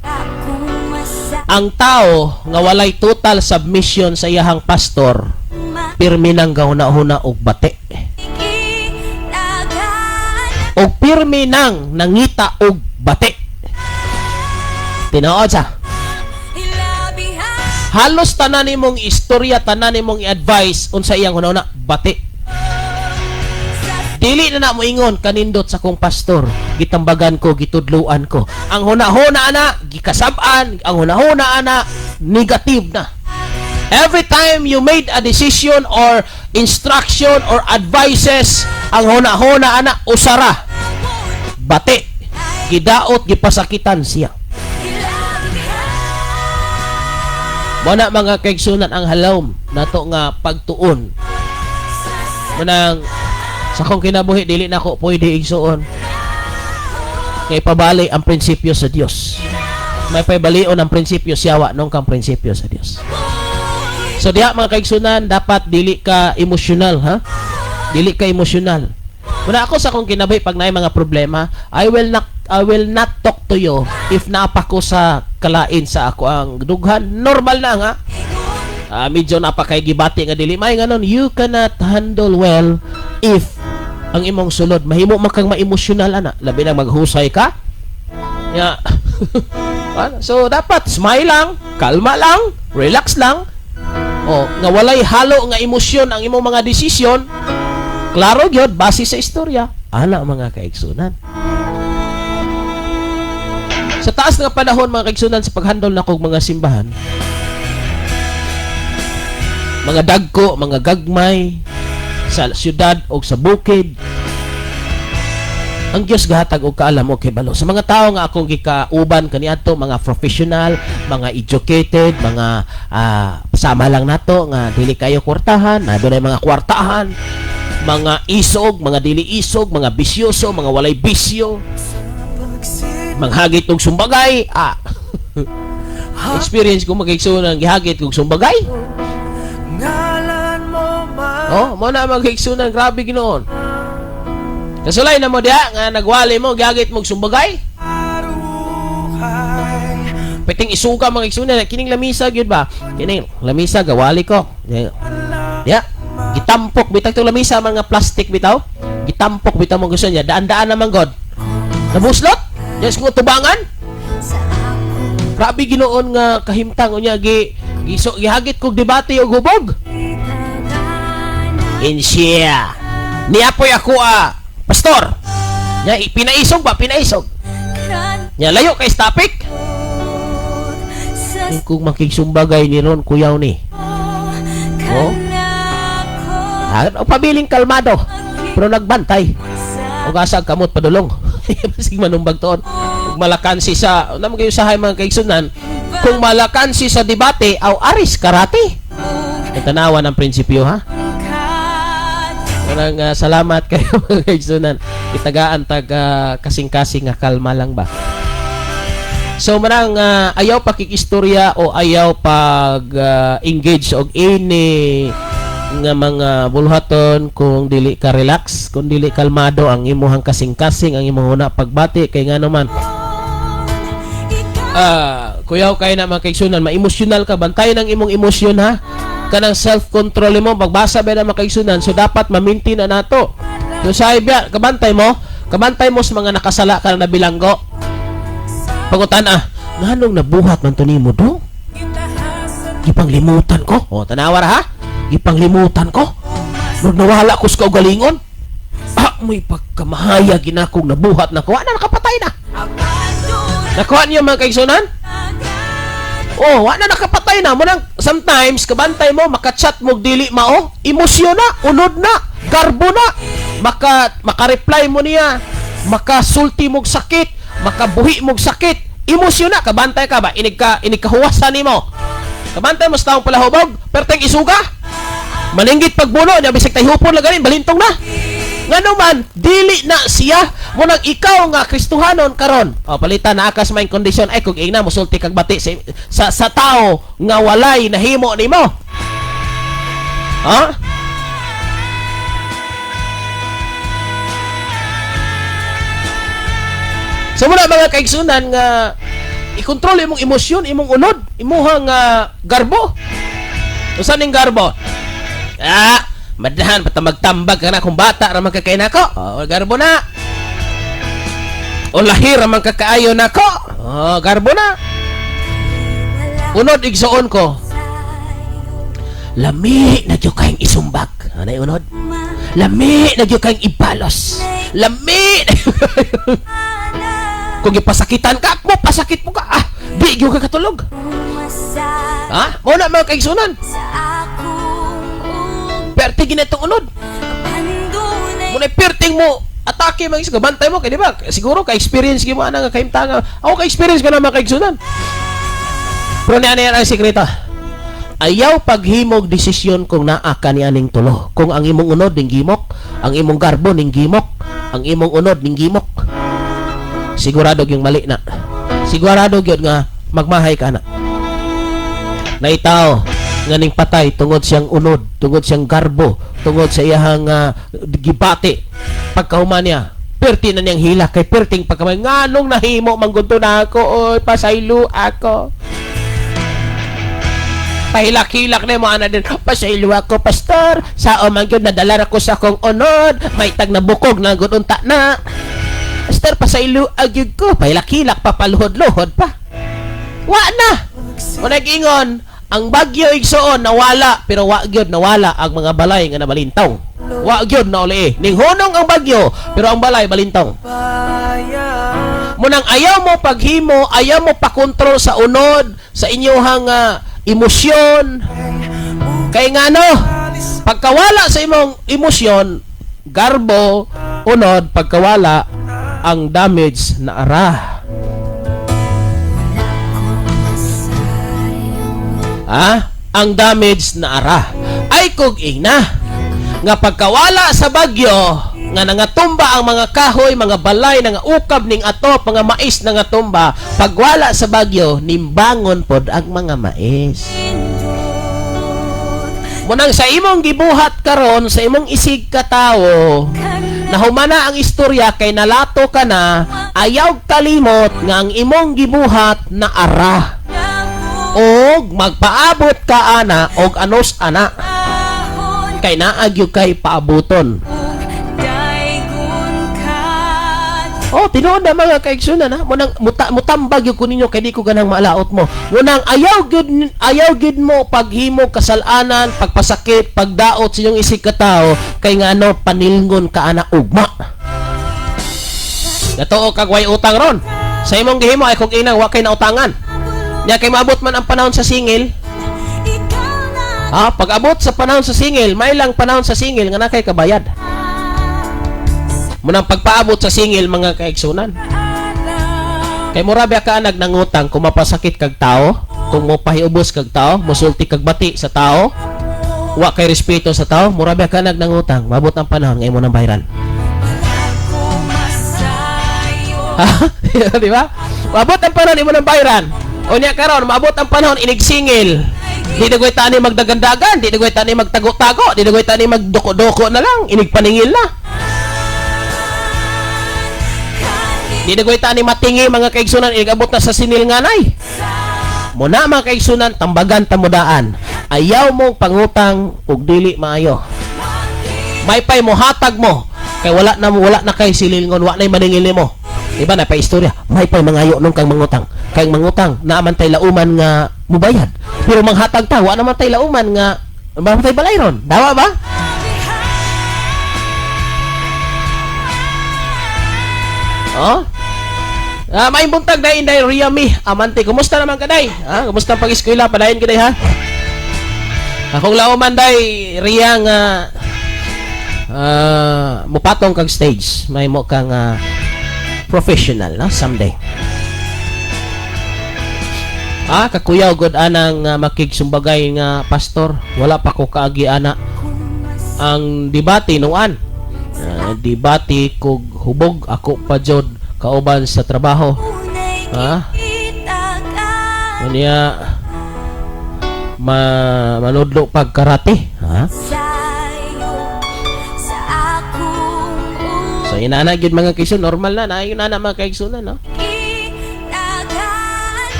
Ang tao nga walay total submission sa iyahang pastor, pirmi nang gahuna-huna og bati. Og pirmi nang nangita og bati. Tinuod sa. Halos tanan nimong istorya, tanan nimong i-advise unsa iyang hunahuna, bati. Dili na na mo ingon kanindot sa kong pastor, gitambagan ko, gitudluan ko. Ang hunahuna ana, gikasab-an, ang hunahuna ana negative na. Every time you made a decision or instruction or advices, ang hunahuna ana usara. Bati. Gidaot, gipasakitan siya. Mao na, mga kaigsunan, ang halom nato nga pagtuon. Munang sa akong kinabuhi dili na ako pwede, igsuon, kay pabali ang prinsipyo sa Dios. May pabalion ang prinsipyo siyawa nung kang prinsipyo sa Dios. So diha, mga kaigsunan, dapat dili ka emosyonal, ha? Dili ka emosyonal. Muna ako sa akong kinabuhi, pag naay mga problema, I will not talk to you if naa pa ko sa kalain sa ako ang dughan. Normal na nga. Medyo napakay gibati nga dili may nganon, you cannot handle well if ang imong sulod mahimo man kang ma-emosyonal ana, labi na maghusay ka ya. So dapat smile lang, kalma lang, relax lang. O nga walay halo nga emosyon ang imong mga desisyon. Klaro gyud base sa istorya. Ana, mga kaigsunan. Sa taas nga panahon, mga kaigsunan, sa paghandle na kog mga simbahan, mga dagko, mga gagmay, sa syudad o sa bukid, ang Dios gahatag og kaalam og kahibalo sa mga tao nga akong gikauban kaniadto, mga professional, mga educated, mga sama lang nato nga dili kayo kwartahan na dunay mga kwartahan, mga isog, mga dili isog, mga bisyoso, mga walay bisyo, manghagit og sumbagay. Experience ko, magigsunan, gihagit og sumbagay. Ngalan mo ma Oh, mo na, mga kaigsunan, grabe ginoon. Kasulay na mo diha nga nagwali mo, gihagit mo og sumbagay. Aruhay. Piting isuga, mga kaigsunan, kining lamisa gyud ba? Kining lamisa gawali ko. Ya. Gitampok bitag tong lamisa, mga plastic bitaw. Gitampok bitaw mo gusto niya, daan-daan naman god. Nabuslot? Yes, ko tubangan. Grabe ginoon nga kahimtang unya gi giso gihagit kog debate og hubog. Insya. Niapoy ako pastor. Nya pinaisog ba? Pinaisog. Nya layo kay topic. Kung makigsumbagay ni ron kuyaw ni. Oh. O pabiling kalmado. Pero nagbantay. O gasag kamot padulong. Basig manumbag toon. Ug malakansi sa naman kayo sahay, mga kaigsunan, kung malakansi sa debate aw aris karate. Ang tanawa ng prinsipyo, ha. Parang salamat kayo, mga kaigsunan. Itagaan tag kasing-kasing nga kalma lang ba. So manang ayaw pakikistorya o ayaw pag engage og ini nga mga buluhaton kung dili ka relax, kung dili kalmado ang imuhang kasing-kasing, ang imong una pagbati kay ngano man kuyaw kay na, mga kaigsunan, ma-emosyonal ka, bantayan ang imong emosyon, ha, kanang self-control mo pagbasa ba na, mga kaigsunan. So dapat ma-maintain na nato. So sabi biya, kabantay mo sa mga nakasala ka na nabilanggo. Pangutan nganong nabuhat man to nimo do? Gipanglimutan ko. O tanawa ra, ha, gipanglimutan ko. Murag nawala ko sa kaugalingon. May pagkamahaya ginakong nabuhat na ko. Ana, nakapatay na. Nakuha niyo, mga kaigsunan? Oh, wala na, nakapatay na. Munang sometimes kabantay mo makachat mo dili mao, emosyon na, unod na, garbo na. Maka-reply mo niya, makasulti mog sakit, makabuhi mog sakit. Emosyon na, kabantay ka ba? Inig kahuwasan nimo. Kabantay mo sa taong palahubog, perteng isuga. Maninggit pagbuno niya bisag tayhupon lang ganin, balintong na. Ngano man, dili na siya munang ikaw nga Kristohanon karon. O palitan na akas may kondisyon ay kung ingna musulti kag bati sa tao nga walay nahimo nimo. Ha? So muna, mga kaigsunan, nga ikontrol imong emosyon, imong unod, imuhang garbo. Usa ning garbo? Madahan pata magtambag ka na kung bata ra man kakay nako. Oh, garbo na. O lahir ra man kakaayo nako. Oh, garbo na. Unod, igsuon ko. Lami na gyud kayong isumbag. Ano yung unod? Lami na gyud kayong ibalos. Lami na gyud. Kung ipasakitan ka, mo pasakit mo ka. Di gyud ka katulog. Ha? Mo na, mga kaigsunan. Perti ginitong unod. Muna perting mo atake mga igsunan. Bantay mo kay di ba? Siguro ka experience gyud mo ana nga kahimtanga. Ako ka experience ka na, mga kaigsunan. Pero ni ano yan ang sekreto? Ayaw paghimog desisyon kung naa ka ni aning tulo. Kung ang imong unod ning gimok, ang imong garbo ning gimok, ang imong unod ning gimok. Sigurado yung mali na. Sigurado gyud nga Magmahay ka na. Naitaw nga ning patay tungod siyang unod, tungod siyang garbo, tungod sa iyahang gibati. Pagkahuman niya, perti na niyang hila kay perting pagkamay, nganong nahimo man gud to na ako, oy, pasaylo ako. Pahilak-hilak na mo ana din. Pasaylo ako, pastor. Sao man gyud nadala ra ko sa akong unod, may tag na bukog na gud unta na. Pastor, pasaylo agyud ko. Pahilak-hilak pa, paluhod-luhod pa. Wa na. Kung nag-ingon, ang bagyo, igsuon, nawala, pero wa gyud nawala ang mga balay nga nabalintong. Wa gyud na uli. Ning hunong ang bagyo, pero ang balay balintong. Munang ayaw mo paghimo, ayaw mo pakontrol sa unod, sa inyong emosyon. Kay ngano, pagkawala sa imong emosyon, garbo, unod, pagkawala, ang damage na ara. Ah, ang damage na ara. Ay kog ingna nga pagkawala sa bagyo nga nangatumba ang mga kahoy, mga balay, nga ukab ning atop, mga mais na ngatumba, pagwala sa bagyo, nimbangon pod ang mga mais. Munang sa imong gibuhat karon, sa imong isig katawo, nahumana ang istorya kay nalato ka na, ayaw kalimot nga ang imong gibuhat na ara. Og magpaabot ka ana og anos ana kay naagyo kay paabuton. Oh, tinuod na, mga kaigsunan, ha. Munang mutambag gyud ko ninyo kay di ko ganang maalaot mo. Munang ayaw gyud mo paghimo kasalanan, pagpasakit, pagdaot sa inyong isig katawo kay ngano, panilngon ka ana ugma. Natuo kag way utang ron. Sa imong gihimo ay kung inang wa kay nautangan. Nya kay maabot man ang panahon sa singil. Ha, pag abot sa panahon sa singil, may lang panahon sa singil nga na kay kabayad. Munang pagpaabot sa singil, mga kaigsunan. Kay mura ba ka nag nangutang kung mapasakit kag tao, kung mopahiubos kag tao, mosulti kag bati sa tao, wa kay respeto sa tao, mura ba ka nag nangutang, mabot ang panahon nga imo nang bayaran. Ha? Di ba? Mabot ang panahon imo nang bayaran. Unya karon maabot ang panahon inigsingil. Di na goy tani magdagandagan, di na goy tani magtago-tago, di na goy tani magdoko-doko na lang, inigpaningil na. Di na goy tani matingi, mga kaigsunan, inigabot na sa sinil nganay. Muna, mga kaigsunan, tambagan tamudaan. Ayaw mong pangutang ug dili maayo. May pay mo hatag mo kay wala na kay silingon, wa nay maningil nimo. Di ba na pa istorya? May pay mangayo nung kang mangutang. Kay mangutang, naa man tay lauman nga mubayad. Pero manghatag ta, wa naman tay lauman nga man tay balayron. Dawa ba? Oh? Ah, may buntag day, Inday Riami. Amante, kumusta naman ka, day? Ah, kumusta ang pag-eskwela? Padayon ka, day, ha? Akong lauman, day Ria, nga mupatong kag stage. May mo kang professional, no? Someday. Ah, kakuyaw god anang makigsumbagay nga pastor. Wala pa ko kaagi ana. Ang debate nuan. Debate kog hubog ako pa jud kauban sa trabaho. Ha? Unya ma manudlo pag karate, ha? So inana gyud, mga kaigsoon, normal na na yun na mga kaigsoon, no?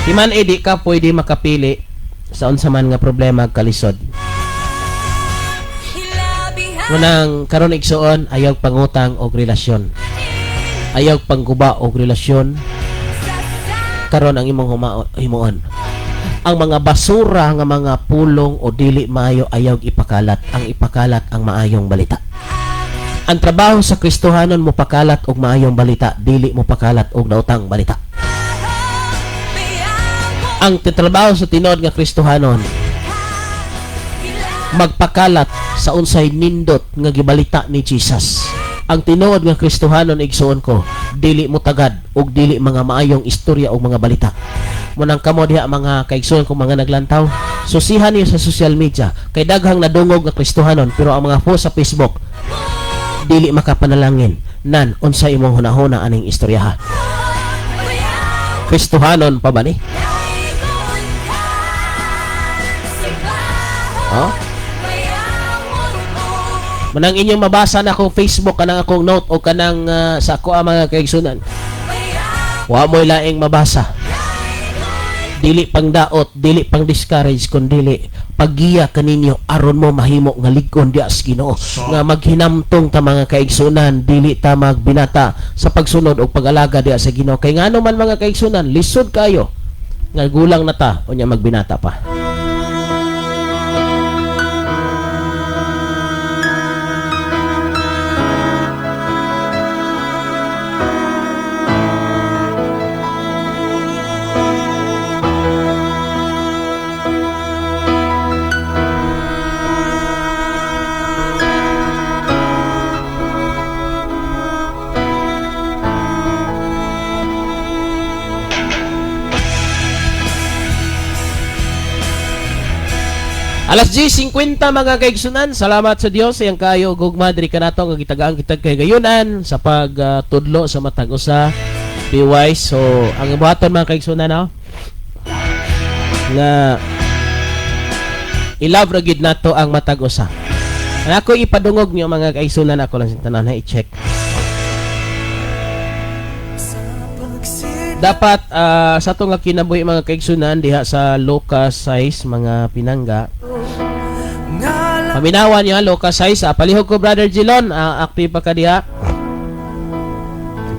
Di man eh, di ka pwede makapili sa unsa man nga problema kalisod. Munang karon, igsuon, ayaw pangutang og relasyon. Ayaw pangguba og relasyon. Karon ang imong himuon. Ang mga basura nga mga pulong o dili maayo, ayaw ipakalat. Ang ipakalat ang maayong balita. Ang trabaho sa Kristohanon, mo pakalat og maayong balita, dili mo pakalat og nautang balita. Ang titrabaho sa tinuod nga Kristohanon, magpakalat sa unsay nindot nga gibalita ni Jesus. Ang tinuod nga Kristohanon, igsuon ko, dili mo tagad og dili mga maayong istorya o mga balita. Munang kamo diha, mga kaigsuon kong mga naglantaw, susihan niyo sa social media kay daghang nadungog nga Kristohanon, pero ang mga post sa Facebook dili makapanalangin nan unsa imong hunahuna aning istoryaha. Kristohanon pa ba ni? Oh? Manang inyong mabasa na akong Facebook, kanang akong note o kanang sa ako ang mga kaigsunan. Wa mo'y laing mabasa. Dili pang daot, dili pang discourage, kun dili paggiya kaninyo aron mo mahimo nga lig-on diha sa Ginoo, nga maghinamtong ta mga kaigsunan, dili ta magbinata sa pagsunod og pag-alaga diha sa Ginoo. Kay ngano man mga kaigsunan, lisod kayo nga gulang na ta unya magbinata pa. Alas 10:50 mga kaigsunan, salamat sa Dios iyang kayo gugma diri kanato nga gitagaan kitag kay gayunan sa pagtudlo sa matag usa. Be wise. So ang buhaton mga kaigsunan, no, nga i-love ra gyud nato ang matag usa. Ang ako ipadungog niyo mga kaigsunan, ako lang sa tanan ha i-check. Dapat sa atong nga kinabuhi mga kaigsunan diha sa Lucas 6 mga pinangga. Paminawan niyo ha, Lucas 6. Palihog ko Brother Jilon, active pa ka diha.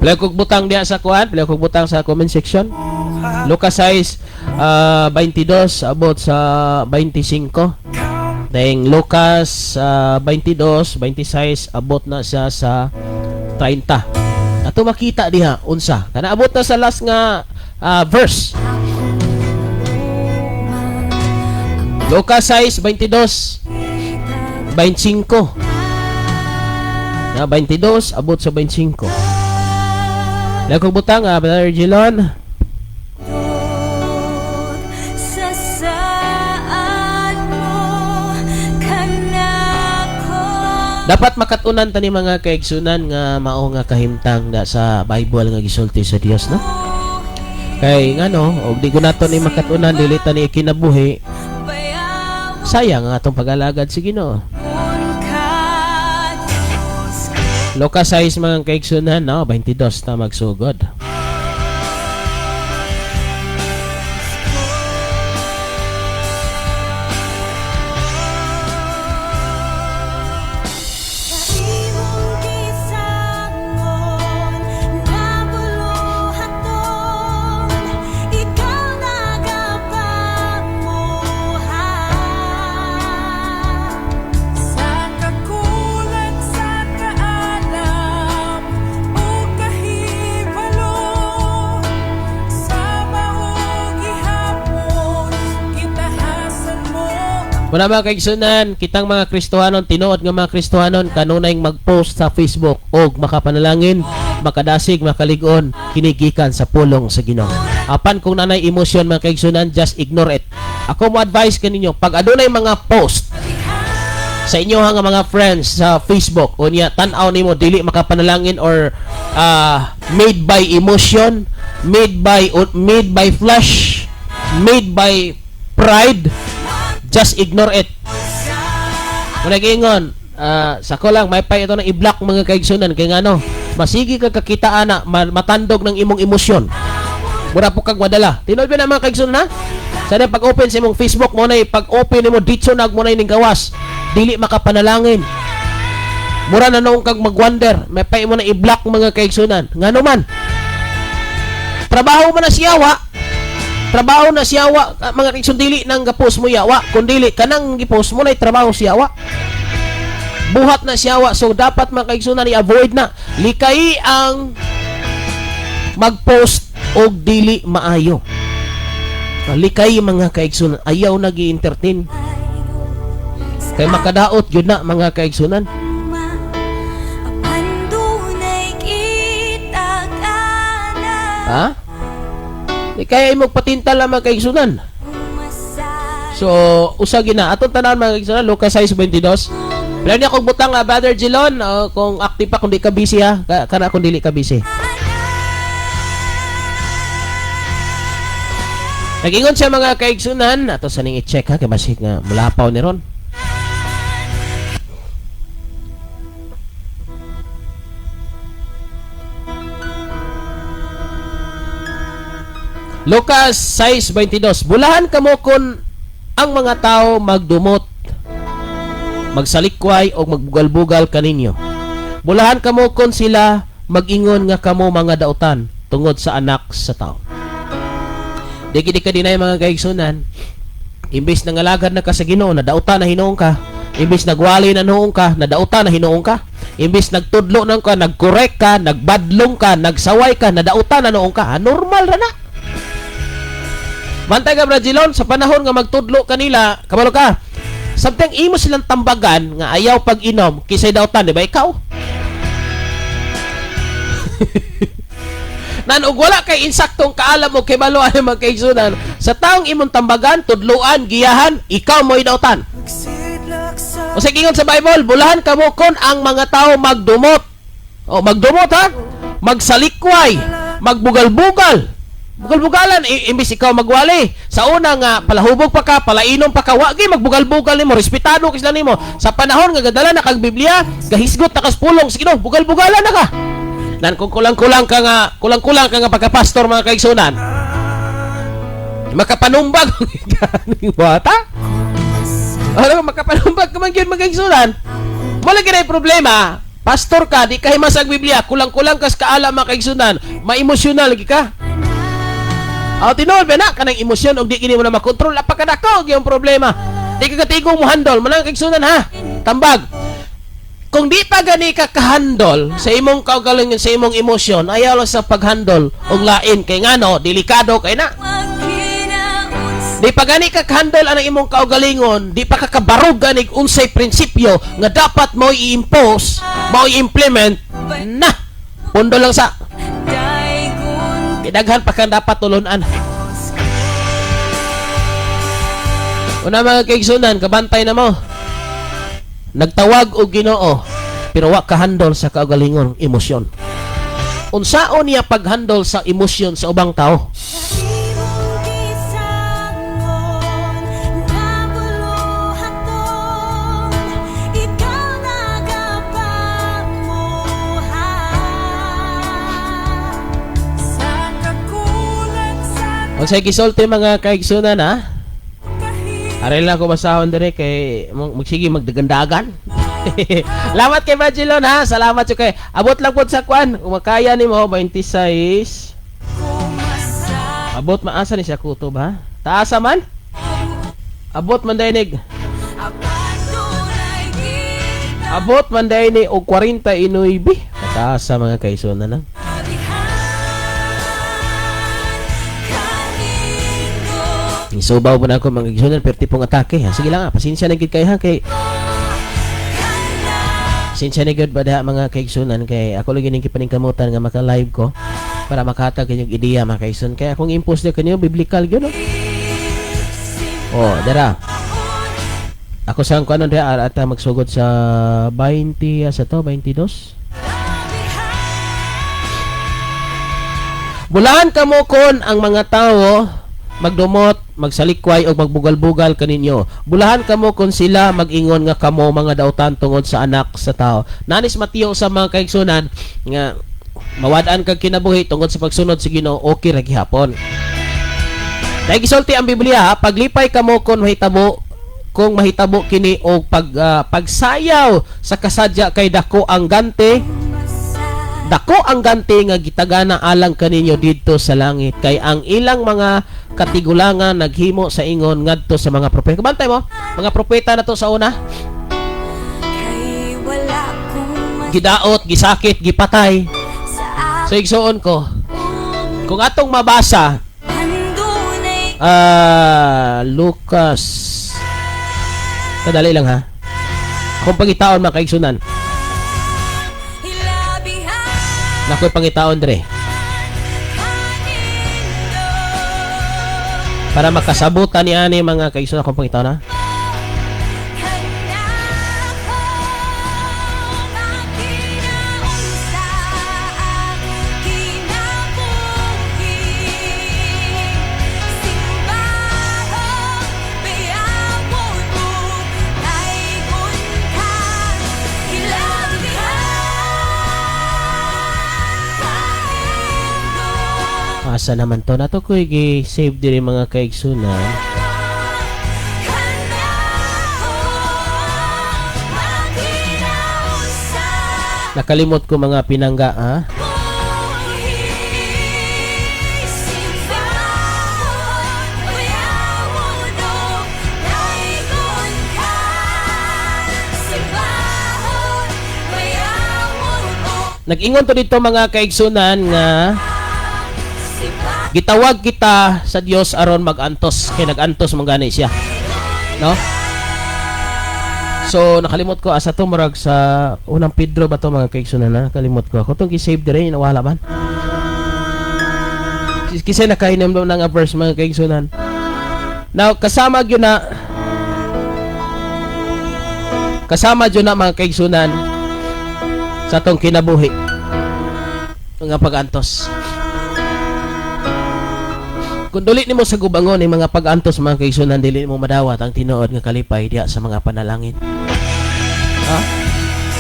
Palihog kog butang diha sa kuan, palihog kog butang sa comment section. Lucas 6 22 abot sa 25. Then Lucas 22, 26 abot na siya sa 30. Ato makita diha unsa. Kana abot na sa last nga verse. Lucas 6, 22, 25. Na 22 abot sa 25. Lagong butang Brother Jilon. Sa saad mo kanako. Dapat makatunan tani mga kaigsunan nga mao nga kahimtang na sa Bible nga gisulti sa Dios, no? Kay ngano, og di ko nato ni makatunan, dili ta ni kinabuhi, sayang ang atong pag-alagad sa Ginoo. Ka Diyos. Lucas 6 mga kaigsunan, no, 22 na magsugod. Sa imong gisangon nga buluhaton, ikaw nagapamuhat. Sa kakulang sa kaalam o kahibalo, sa maong gihapon, gitahasan mo. Muna mga kaigsunan, kitang mga Kristohanon, tinuod nga mga Kristohanon, kanunay mag-post sa Facebook og makapanalangin, makadasig, makalig-on, kinigikan sa pulong sa Ginoo. Apan kung nanay emosyon mga kaigsunan, just ignore it. Ako mo advice kaninyo, pag adunay mga post sa inyo nga mga friends sa Facebook, unya tan-aw nimo dili makapanalangin or made by emotion, made by flesh, made by pride, just ignore it. Kung nag-ingon, sa ko lang, may pa ito na i-block mga kaigsunan. Kaya nga no, masigi ka kakita ana, matandog ng imong emosyon. Mura po kag madala. Tinuod ba na mga kaigsunan ha? Sana pag-open sa imong Facebook mo na, pag-open nimo ditso nag mo na ining gawas. Dili makapanalangin. Mura na noong kag mag-wonder, may pa mo na i-block mga kaigsunan. Ngano man? Trabaho man na siya wa. Trabaho na siya wa, mga kaigsun, dili nang gapos mo yawa, kun dili kanang gipos mo na trabaho siya wa. Buhat na siya wa, so dapat mga kaigsunan i-avoid na. Likay ang mag-post og dili maayo. Likay mga kaigsunan, ayaw nagi-entertain. Kay makadaot yun na mga kaigsunan. Apan dunay kita kana. Ha? Di kaya imong patintal lang mga kaigsunan. So, usa gina. Atong tanan mga kaigsunan, Lucas 6:22. Pero niya kong butang, Brother Jilon, kung active pa, kung di ka busy ha. Kana kung dili ka busy. Nag-ingon siya mga kaigsunan, ato sa ning i-check ha, kay basig nga mulapaw ni ron. Lucas 6:22. Bulahan kamo kon ang mga tao magdumot, magsalikway o magbugal-bugal kaninyo. Bulahan kamo kon sila mag-ingon nga kamo mga dautan tungod sa Anak sa Tao. Di gid ka dinay, mga kaigsunan. Imbes na ngalagad na ka sa Ginoo, nadautan na hinuon ka. Imbes nagwali na noon ka, nadautan na hinuon ka. Imbes nagtudlo na ka, nagkorek ka, nagbadlong ka, nagsaway ka, nadautan na noon ka. Ha, normal ra na. Bantay ka, Brazilon, sa panahon nga magtudlo kanila, kabalo ka. Samtang imo silang tambagan nga ayaw pag-inom, kisay dautan, di ba ikaw? Nan og wala kay insaktong kaalam o kay balo ani, mga kaigsunan, sa taong imong tambagan, tudluan, giyahan, ikaw mo'y dautan. Sidlak sa O sa ingon sa Bible, bulahan kamo kon ang mga tao magdumot. O magdumot ha, magsalikway, magbugal-bugal. Bugal-bugalan imbis ikaw magwali. Sa una nga palahubog pa ka, palainom pa ka, wa gyud magbugal-bugal nimo, respetado ka sila nimo. Sa panahon nga gadala na kag Biblia, gahisgot na kas pulong sige no, bugal-bugalan na ka. Nan kung kulang-kulang ka nga pagka-pastor, mga kaigsunan, makapanumbag ganing bata. Ano, makapanumbag ka man gyud, mga kaigsunan. Wala gyud problema. Pastor ka, di ka himas ang Biblia, kulang-kulang kas kaalam, mga kaigsunan, ma-emosyonal lagi ka. Aw, tinuod ba na kanang emosyon og di kini mo na makontrol, apakadako gyud ang problema. Di ka katigong mo handle, manang kaigsunan ha. Tambag. Kung di pa gani ka kahandol sa imong kaugalingon, sa imong emosyon, ayaw lang sa paghandol og lain kay ngano, delikado kay na. Di pa gani ka kahandol ang imong kaugalingon, di pa ka kabarog ganig unsay prinsipyo nga dapat mo i-impose, mo i-implement na. Pundo lang sa kidaghan pa kang dapat tulunan. Una, mga kaigsunan, kabantay na mo. Nagtawag og Ginoo, pero wa kahandol sa kaugalingon emosyon. Unsaon niya paghandol sa emosyon sa ubang tao? Imong gisangon nga buluhaton, ikaw nagapamuhat. Sa kakulang sa Unsay gisulti, mga kaigsunan, ha? Aray lang ko basahon dire kay magsige magdagandagan. Salamat kay Bajilon ha. Salamat jud kay. Abot lang pod sa kwan. Kung makaya nimo 26. Abot maasa ni siya kutob ha. Taasa man? Abot man daynig. Abot man day ni og 49. Mataas sa mga kaigsunan lang. Isubaw po na ako, mga kaigsunan, perti pong atake ha. Sige lang ha, pasensya na gid kayo ha kay pasensya na gid ba diha, mga kaigsunan, kay ako lagi ning kipaningkamutan nga maka-live ko para makahatag inyong ideya, mga kaigsunan. Kaya akong impose na kanyo biblical gyud, no? Oh, dara. Ako sa kuno diha at magsugod sa 20 sa to 22. Bulahan kamo kon ang mga tao magdumot, magsalikway o magbugal-bugal kaninyo. Bulahan kamo kon sila mag-ingon nga kamo mga dautan tungod sa Anak sa Tao. Nanis Mateo sa mga kaigsunan nga mawad-an kag kinabuhi tungod sa pagsunod sa Ginoo, okay ra gihapon. Dahil gisulti ang Biblia, ha, paglipay kamo kung mahitabo kini og pagsayaw sa kasadya kay dako ang ganti, dako ang ganti nga gitagana alang kaninyo didto sa langit, kay ang ilang mga katigulangan naghimo sa ingon ngadto sa mga propeta. Bantay mo, mga propeta na to sa una. Kay wala kong Gidaot, gisakit, gipatay. sa So igsuon ko, kung atong mabasa Andunay Lucas. Kadali lang ha. Kung pangitaon, mga kaigsunan, Hilabihan nakoy pangitaon dire kanindo para makasabutan ni ani, mga kaigsunan, kung pangitaon ha. Kanakong ang kinaunsa ang kinabuhi simbahong bayawon mo kay ka hilabihan kanindo. Asa naman to? Nato ko gi-save diri, mga kaigsunan. Kanako makinausa. Nakalimot ko, mga pinangga, ha? Buhi simbahon Bayawon og daygon ka. Simbahon Bayawon og Nag-ingon to dito, mga kaigsunan, nga Simbahon gitawag kita sa Dios aron magantos kay nagantos man gani siya. No? So nakalimot ko asa to, murag sa Unang Pedro ba to, mga kaigsunan, na? Nakalimot ko. Ako tong gi-save dire, nawala man. Kasi nakahinumdum na nga verse, mga kaigsunan. Now kasama gyud na, mga kaigsunan, sa atong kinabuhi mga pag-antos. Kung dili nimo sa gubangon ang mga pag-antos, mga kaigsunan, dili mo madawat ang tinuod nga kalipay diha sa mga panalangin. Ha?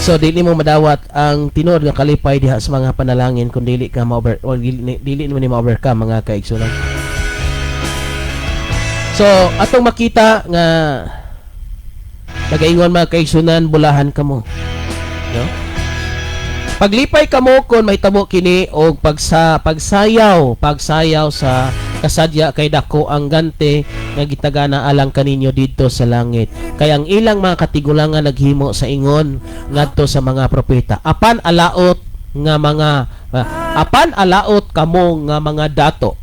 So dili mo madawat ang tinuod nga kalipay diha sa mga panalangin kung dili ka ma-over or dili mo ni ma-overcome, mga kaigsunan. So atong makita nga nagaingon, mga kaigsunan, bulahan kamo. No? Paglipay kamo kon mahitabo kini og pagsayaw sa kasadya kay dako ang gante nga gitagana alang kaninyo didto sa langit. Kay ang ilang mga katigulangan naghimo sa ingon ngadto sa mga propeta. Apan alaot kamo nga mga dato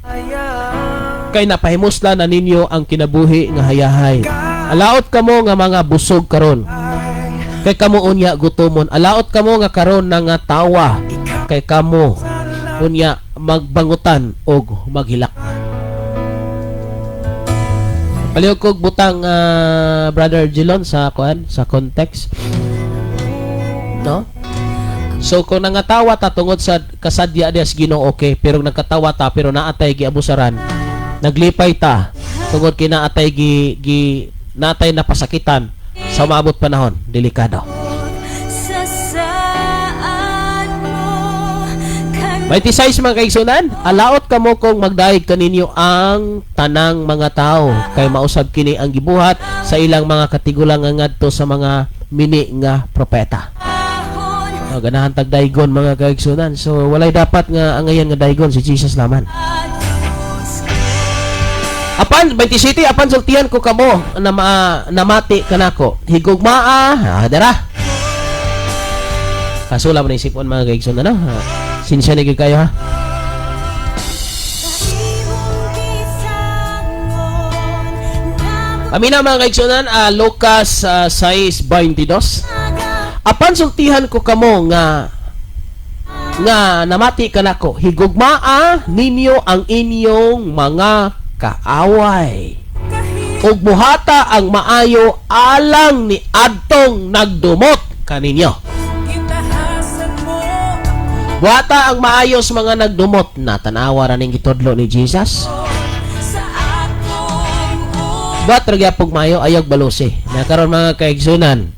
kay napahimuslan na ninyo ang kinabuhi nga hayahay. Alaot kamo nga mga busog karon kay kamo unya gutomon. Alaot kamo nga karon na nga tawa kay kamo unya magbangutan og maghilak. Palihog kog butang, Brother Jilon, sa kuan, sa context. No? So kung nangatawa ta tungod sa kasadya diya sa Ginoo, okay, pero nagkatawa ta pero naatay giabusaran, naglipay ta tungod kinaatay gi gi naatay napasakitan sa maabot panahon, delikado. Sa saad mo kan 26, mga kaigsunan, alaot kamo kung magdayeg kaninyo ang tanang mga tao kay mausab kini ang gibuhat sa ilang mga katigulangan ngadto sa mga mini nga propeta. Ahon. Oh, ganahan tag daygon, mga kaigsunan. So walay dapat nga angayan nga daygon, si Jesus laman. Diyos. Apan 27, apan sultihan ko kamo na namati kanako. Higugmaa, dara. Kaso wala man isipon, mga kaigsunan, no? Sinsya na gyud kayo, ha. Sa imong gisangon na Paminaw, mga kaigsunan, Lucas 6:22. Apan sultihan ko kamo nga nga namati kanako, higugmaa ninyo ang inyong mga kaaway ug buhata ang maayo alang ni adtong nagdumot kaninyo. Gitahasan mo. Buhata ang maayo sa mga nagdumot na tanawa ra ning gitudlo ni Jesus. Sa akong Buhat ra gyapong maayo, ayog balusi. Na karon, mga kaigsunan,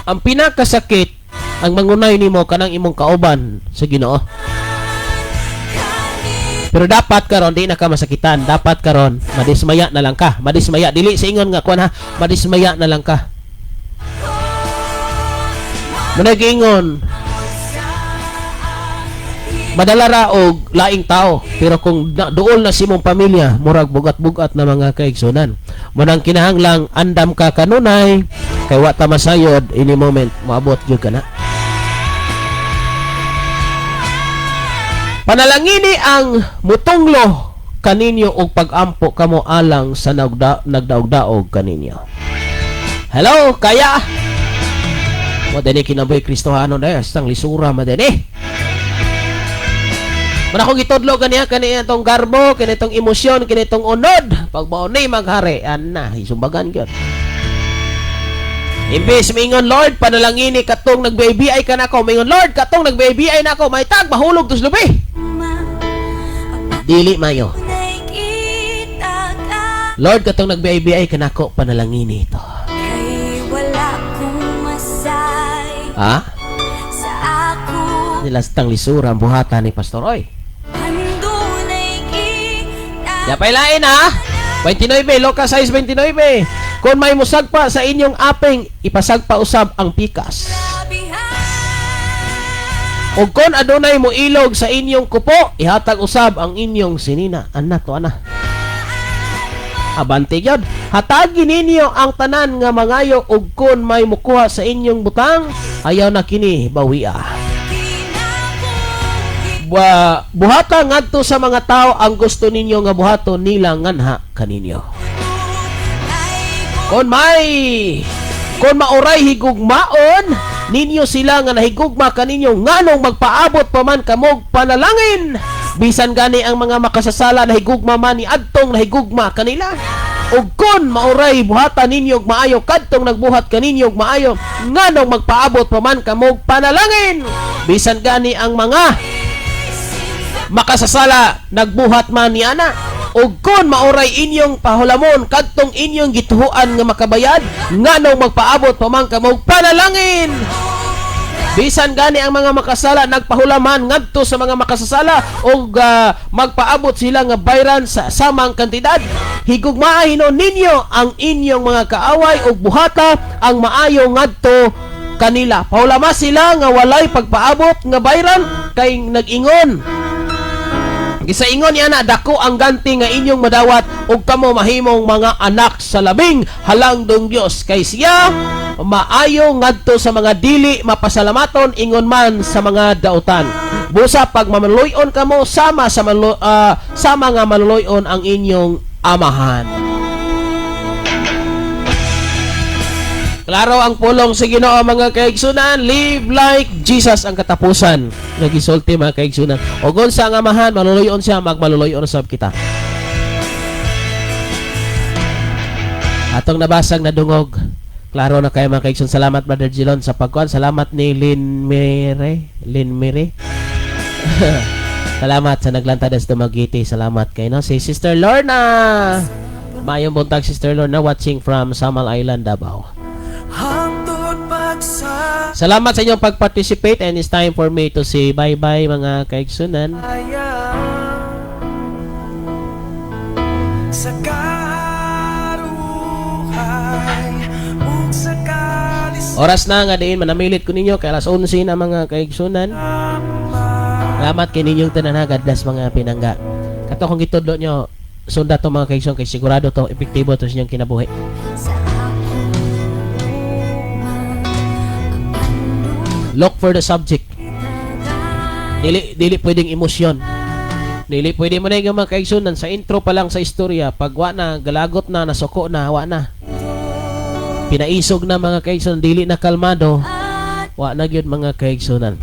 ang pinakasakit ang mangunay nimo kanang imong kauban sa Ginoo. Pero dapat karon di na ka masakitan. Dapat karon madismaya na lang ka. Madismaya, dili sa ingon nga kuan, ha. Madismaya na lang ka. Managingon madala ra og laing tao, pero kung duol na si imong pamilya, murag bugat-bugat na, mga kaigsunan. Munang kinahanglang andam ka kanunay kay wa ta masayod, any moment moabot gyud ka na. Panalangini ang mutunglo kaninyo og pag-ampo kamo alang sa nagdaog-daog kaninyo. Hello, kaya mo dinhi kinabuhi Kristohano na astang lisura ma dinhi. Muna akong gitudlo kaniya kani itong garbo, kani itong emosyon, kani itong unod. Pag mao ni maghari, ana, isumbagan gyud. Imbes mingon, "Lord, panalangini katong nag-BI ka nako." Mingon, "Lord, katong nag-BI nako, may tag mahulog tos lubi." Dili mayo. Nakita ka. "Lord, katong nag-BI ka nako, panalangini ito." Kay wala kong masay Ha? sa ako. Nilastang lisura ang buhatan ni Pastor Oy. Ya pailain ha. 29, Lucas 6:29. Kung may musagpa sa inyong aping, ipasagpa usab ang pikas. Ug kon adunay mo ilog sa inyong kupo, ihatag usab ang inyong sinina. Ana to, ana. Abante gyud. Hatagi ninyo ang tanan nga mangayo, ug kon may mukuha sa inyong butang, ayaw na kini bawia. Buhata ngadto sa mga tao ang gusto ninyo nga buhaton nila nganha kaninyo. Kon maoray higugmaon ninyo sila nga nahigugma kaninyo, nganong magpaabot pa man kamog panalangin? Bisan gani ang mga makasasala nahigugma man ni adtong nahigugma kanila. Ug kon maoray buhatan ninyo og maayo kadtong nagbuhat kaninyo og maayo, nganong magpaabot pa man kamog panalangin? Bisan gani ang mga makasasala nagbuhat man ni ana. Ug kon maoray inyong pahulamon kadtong inyong gituhuan nga makabayad, nganong magpaabot pa man kamog panalangin? Bisan gani ang mga makasala nagpahulaman ngadto sa mga makasasala ug magpaabot sila nga bayran sa samang kantidad. Higugmaa hinuon ninyo ang inyong mga kaaway ug buhata ang maayo ngadto kanila. Pahulama sila nga walay pagpaabot nga bayran kay nag-ingon. Gisaingon niya na dako ang ganti nga inyong madawat ug kamo mahimong mga anak sa Labing Halangdong Dios, kay siya maayo ngadto sa mga dili mapasalamaton ingon man sa mga dautan. Busa pag mamaluy-on kamo sama nga maluloy-on ang inyong amahan. Klaro ang pulong sa Ginoo, mga kaigsunan, live like Jesus ang katapusan. Nagisulti, mga kaigsunan. Og unsa ang amahan, maluloy-on siya, magmaluloy-on sab kita. Atong nabasag nadungog. Klaro na kayo, mga kaigsun. Salamat, Brother Gilon, sa pagkuan. Salamat ni Lin Mere. Lin Mere. Salamat sa naglantad sa Dumaguete. Salamat kay no si Sister Lorna. Mayong buntag, Sister Lorna, watching from Samal Island, Davao. Salamat sa inyong pag-participate and it's time for me to say bye-bye, mga kaigsunan. Sa karuhay ug sa kalis Oras na nga diin manamilit ko ninyo kay alas 11 na, mga kaigsunan. Salamat kay ninyong tanan ha. God bless, mga pinangga. Kato kung gitudlo nyo, sunda to, mga kaigsun, kay sigurado to epektibo to sa inyong kinabuhi. Sa akong Look for the subject. Dili dili pwedeng emosyon. Dili pwede mo na yung mga kaigsunan sa intro pa lang sa istorya, pag wa na, galagot na, nasuko na, wa na. Pinaisog na, mga kaigsunan, dili na kalmado, wa na gyud, mga kaigsunan.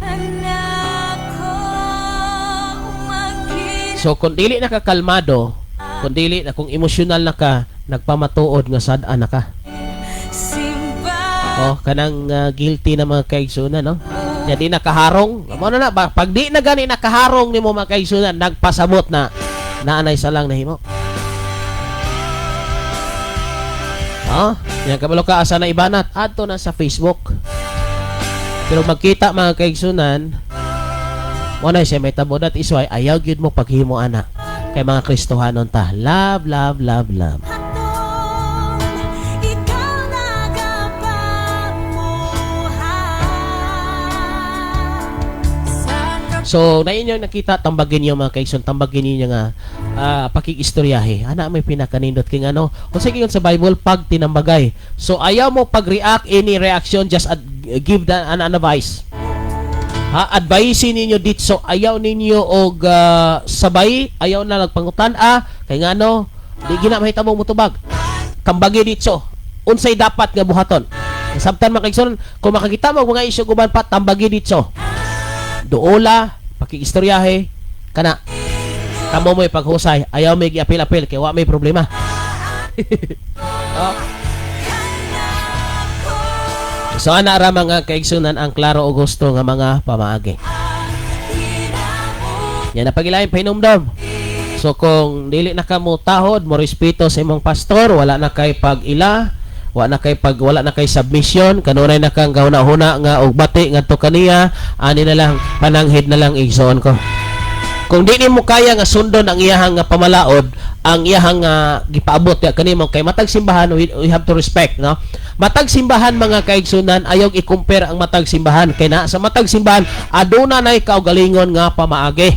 So kung dili na ka kalmado, kung dili na kung emosyonal na ka, nagpamatuod nga sad-an na ka. Oh, kanang guilty na, mga kaigsunan, no? Ya di nakaharong. Mo na na ba, pag di na gani nakaharong nimo, mga kaigsunan, nagpasabot na naanay salang nahimo. Oh, yan kabalo ka asa na ibanat adto na sa Facebook. Pero magkita, mga kaigsunan, mo na siya may tabo. That is why ayaw gyud mo paghimo ana. Kay mga Kristohanon ta. Love, love, love, love. Ikaw nagapamuhat. So, na inyo nakita, tambagin niyo, mga kaigsoon, tambagin niyo nga pakikistoryahe. Ana may pinakanindot king ano. Kung sige sa Bible, pag tinambagay. So, ayaw mo pag-react, any reaction, just give an advice. Ha, advice ninyo dito. Ayaw ninyo og sabay, ayaw na nagpangutan ah, kay ngano, di gina mahitabo mutubag. Tambagi dito. Unsay dapat nga buhaton? Sabtan, mga kaigsoon, kung makakita mo og mga isyu guban pa, tambagi dito. Duola, pakikistoryahe, kana. Kamo mo'y paghusay, ayaw may giapil-apil kay wa may problema. Oh. So ana ra, mga kaigsunan, ang klaro og gusto nga mga pamaagi. Yan na pagilain pahinumdom. So kung dili na ka mo tahod, mo respeto sa imong pastor, wala na kay pag-ila, wala na kay submission, kanunay na kang gahuna-huna nga og bati ngadto kaniya, ani na lang, pananghid na lang, igsoon ko. Kung di nimo kaya nga sundon ang iyahang nga pamalaod, ang iyahang nga gipaabot ya kanimo, kay matag simbahan, we have to respect, no? Matag simbahan, mga kaigsunan, ayaw i-compare ang matag simbahan kay na sa matag simbahan aduna nay kaugalingon nga pamaagi.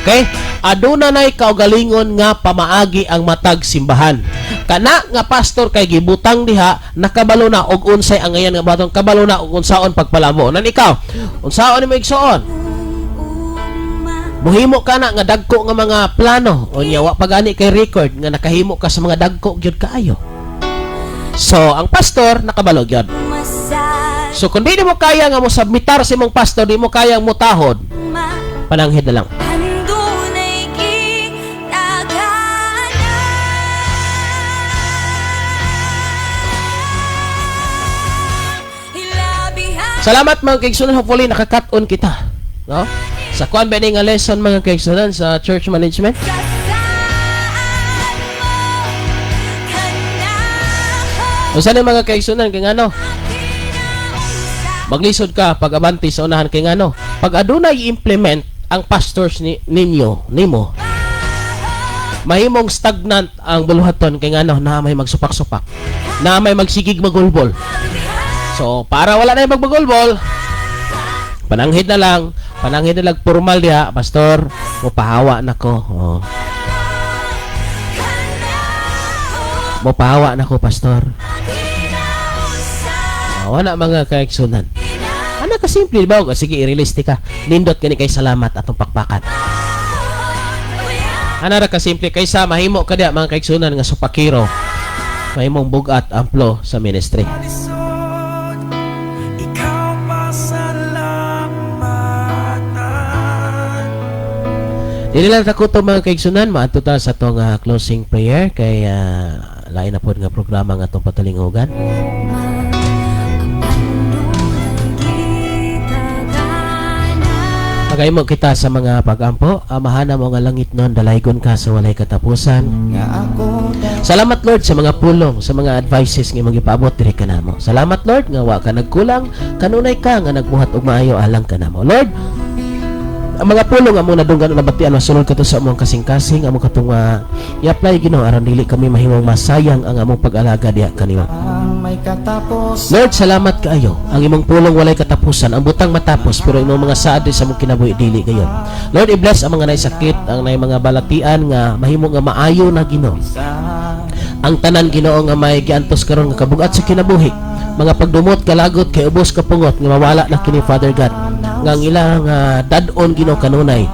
Okay? Aduna nay kaugalingon nga pamaagi ang matag simbahan. Kana nga pastor kay gibutang diha, nakabalo na og unsay ang ngayan nga baton, kabalo na og unsaon pagpalamo. Nan ikaw, unsaon nimo, igsoon? Muhimo ka na nga dagko nga mga plano, unya wa pa gani kay record nga nakahimo ka sa mga dagko gyud kaayo. So, ang pastor nakabalo gyud. So, kung di mo kaya nga mo submitar sa imong pastor, di mo kaya mo tahod, pananghid na lang. Andunay kitagana. Hilabihan. Salamat, mga kaigsunan, hopefully nakakat-on kita. No? Sa kuan ba ni nga lesson, mga kaigsunan, sa church management? Sasaan mo kanako? Usa ni, mga kaigsunan, kay ngano? Kinaunsa. Maglisod ka pag abante sa unahan kay ngano? Pag adunay implement ang pastors ni ninyo nimo, mahimong stagnant ang buluhaton kay ngano? Na may magsupak-supak, na may magsigig magulbol. So para wala na yung magbagulbol, pananghid na lang, pananghid na lang formal diha, "Pastor, mopahawa na ko." Oh. "Mopahawa na ko, pastor." Oh, wala, mga kaigsunan. Ana ka simple ba? Sige, i-release ka. Nindot kani kay salamat atong pakpakan. Ana ra ka simple kaysa mahimo ka diya, mga kaigsunan, nga supakiro. Mahimong bugat ang flow sa ministry. Lisod, ikaw pasalamatan. Dili lang takuto, mga kaigsunan, maadto ta sa atong closing prayer kay lain na pod nga programa nga atong patalingugan. Pagaymo kita sa mga pagampo. Amahan mo nga langit nun, dalaygon ka sa walay katapusan. Salamat, Lord, sa mga pulong, sa mga advices nga imong gipaabot diri kanamo. Salamat, Lord, nga wa ka nagkulang, kanunay ka nga nagbuhat og maayo alang kanamo. Lord, ang mga pulong among nadunggan o nabatian masulod kato sa among kasing-kasing, among katong i-apply, Ginoo, aron dili kami mahimong masayang ang among pag-alaga diha kanimo. Lord, salamat kaayo. Ang imong pulong walay katapusan. Ang butang matapos, pero imong mga saad sa among kinabuhi dili gayon. Lord, i-bless ang mga naisakit, ang nay mga balatian nga mahimo nga maayo na, Ginoo. Ang tanan, Ginoo, nga may giantos karon nga kabugat sa kinabuhi. Mga pagdumot, kalagot, kay ubos kapungot nga mawala na kini, Father God. Nga ang ilang dad-on, Ginoo, kanunay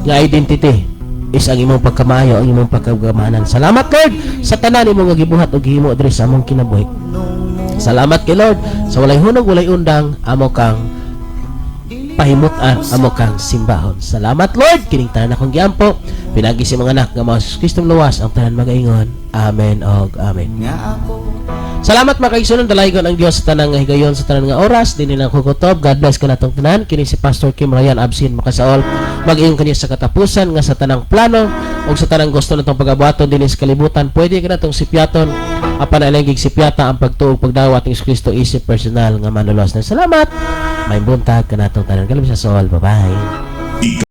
nga identity is ang imong pagkamayo, ang imong pagkagamanan. Salamat, Lord, sa tanan imong nga gibuhat ug gihimo diri sa among kinabuhi. Salamat kay Lord sa walay hunog, walay undang, amo kang pahimutan, amo kang simbahon. Salamat, Lord, kining tanan akong giampo pinagi sa mga anak nga mga Kristong luwas, ang tanan magaingon. Amen og amen. Salamat, mga kaigsunan, dalaygon ang Dios sa tanang nga higayon, sa tanan nga oras, dinhi lang kukutob. God bless kanatong tanan. Kini si Pastor Kim Ryan Absin makasaol. Mag-ingon kaniya sa katapusan nga sa tanang plano o sa tanang gusto natong pagabuhaton dinhi sa kalibutan, pwede ka natong sipyaton apan alengig sipyata ang pagtuog pagdawat ni Kristo isip personal nga manluwas. Salamat. May buntag kanatong tanan. Kalab sa sol. Bye-bye.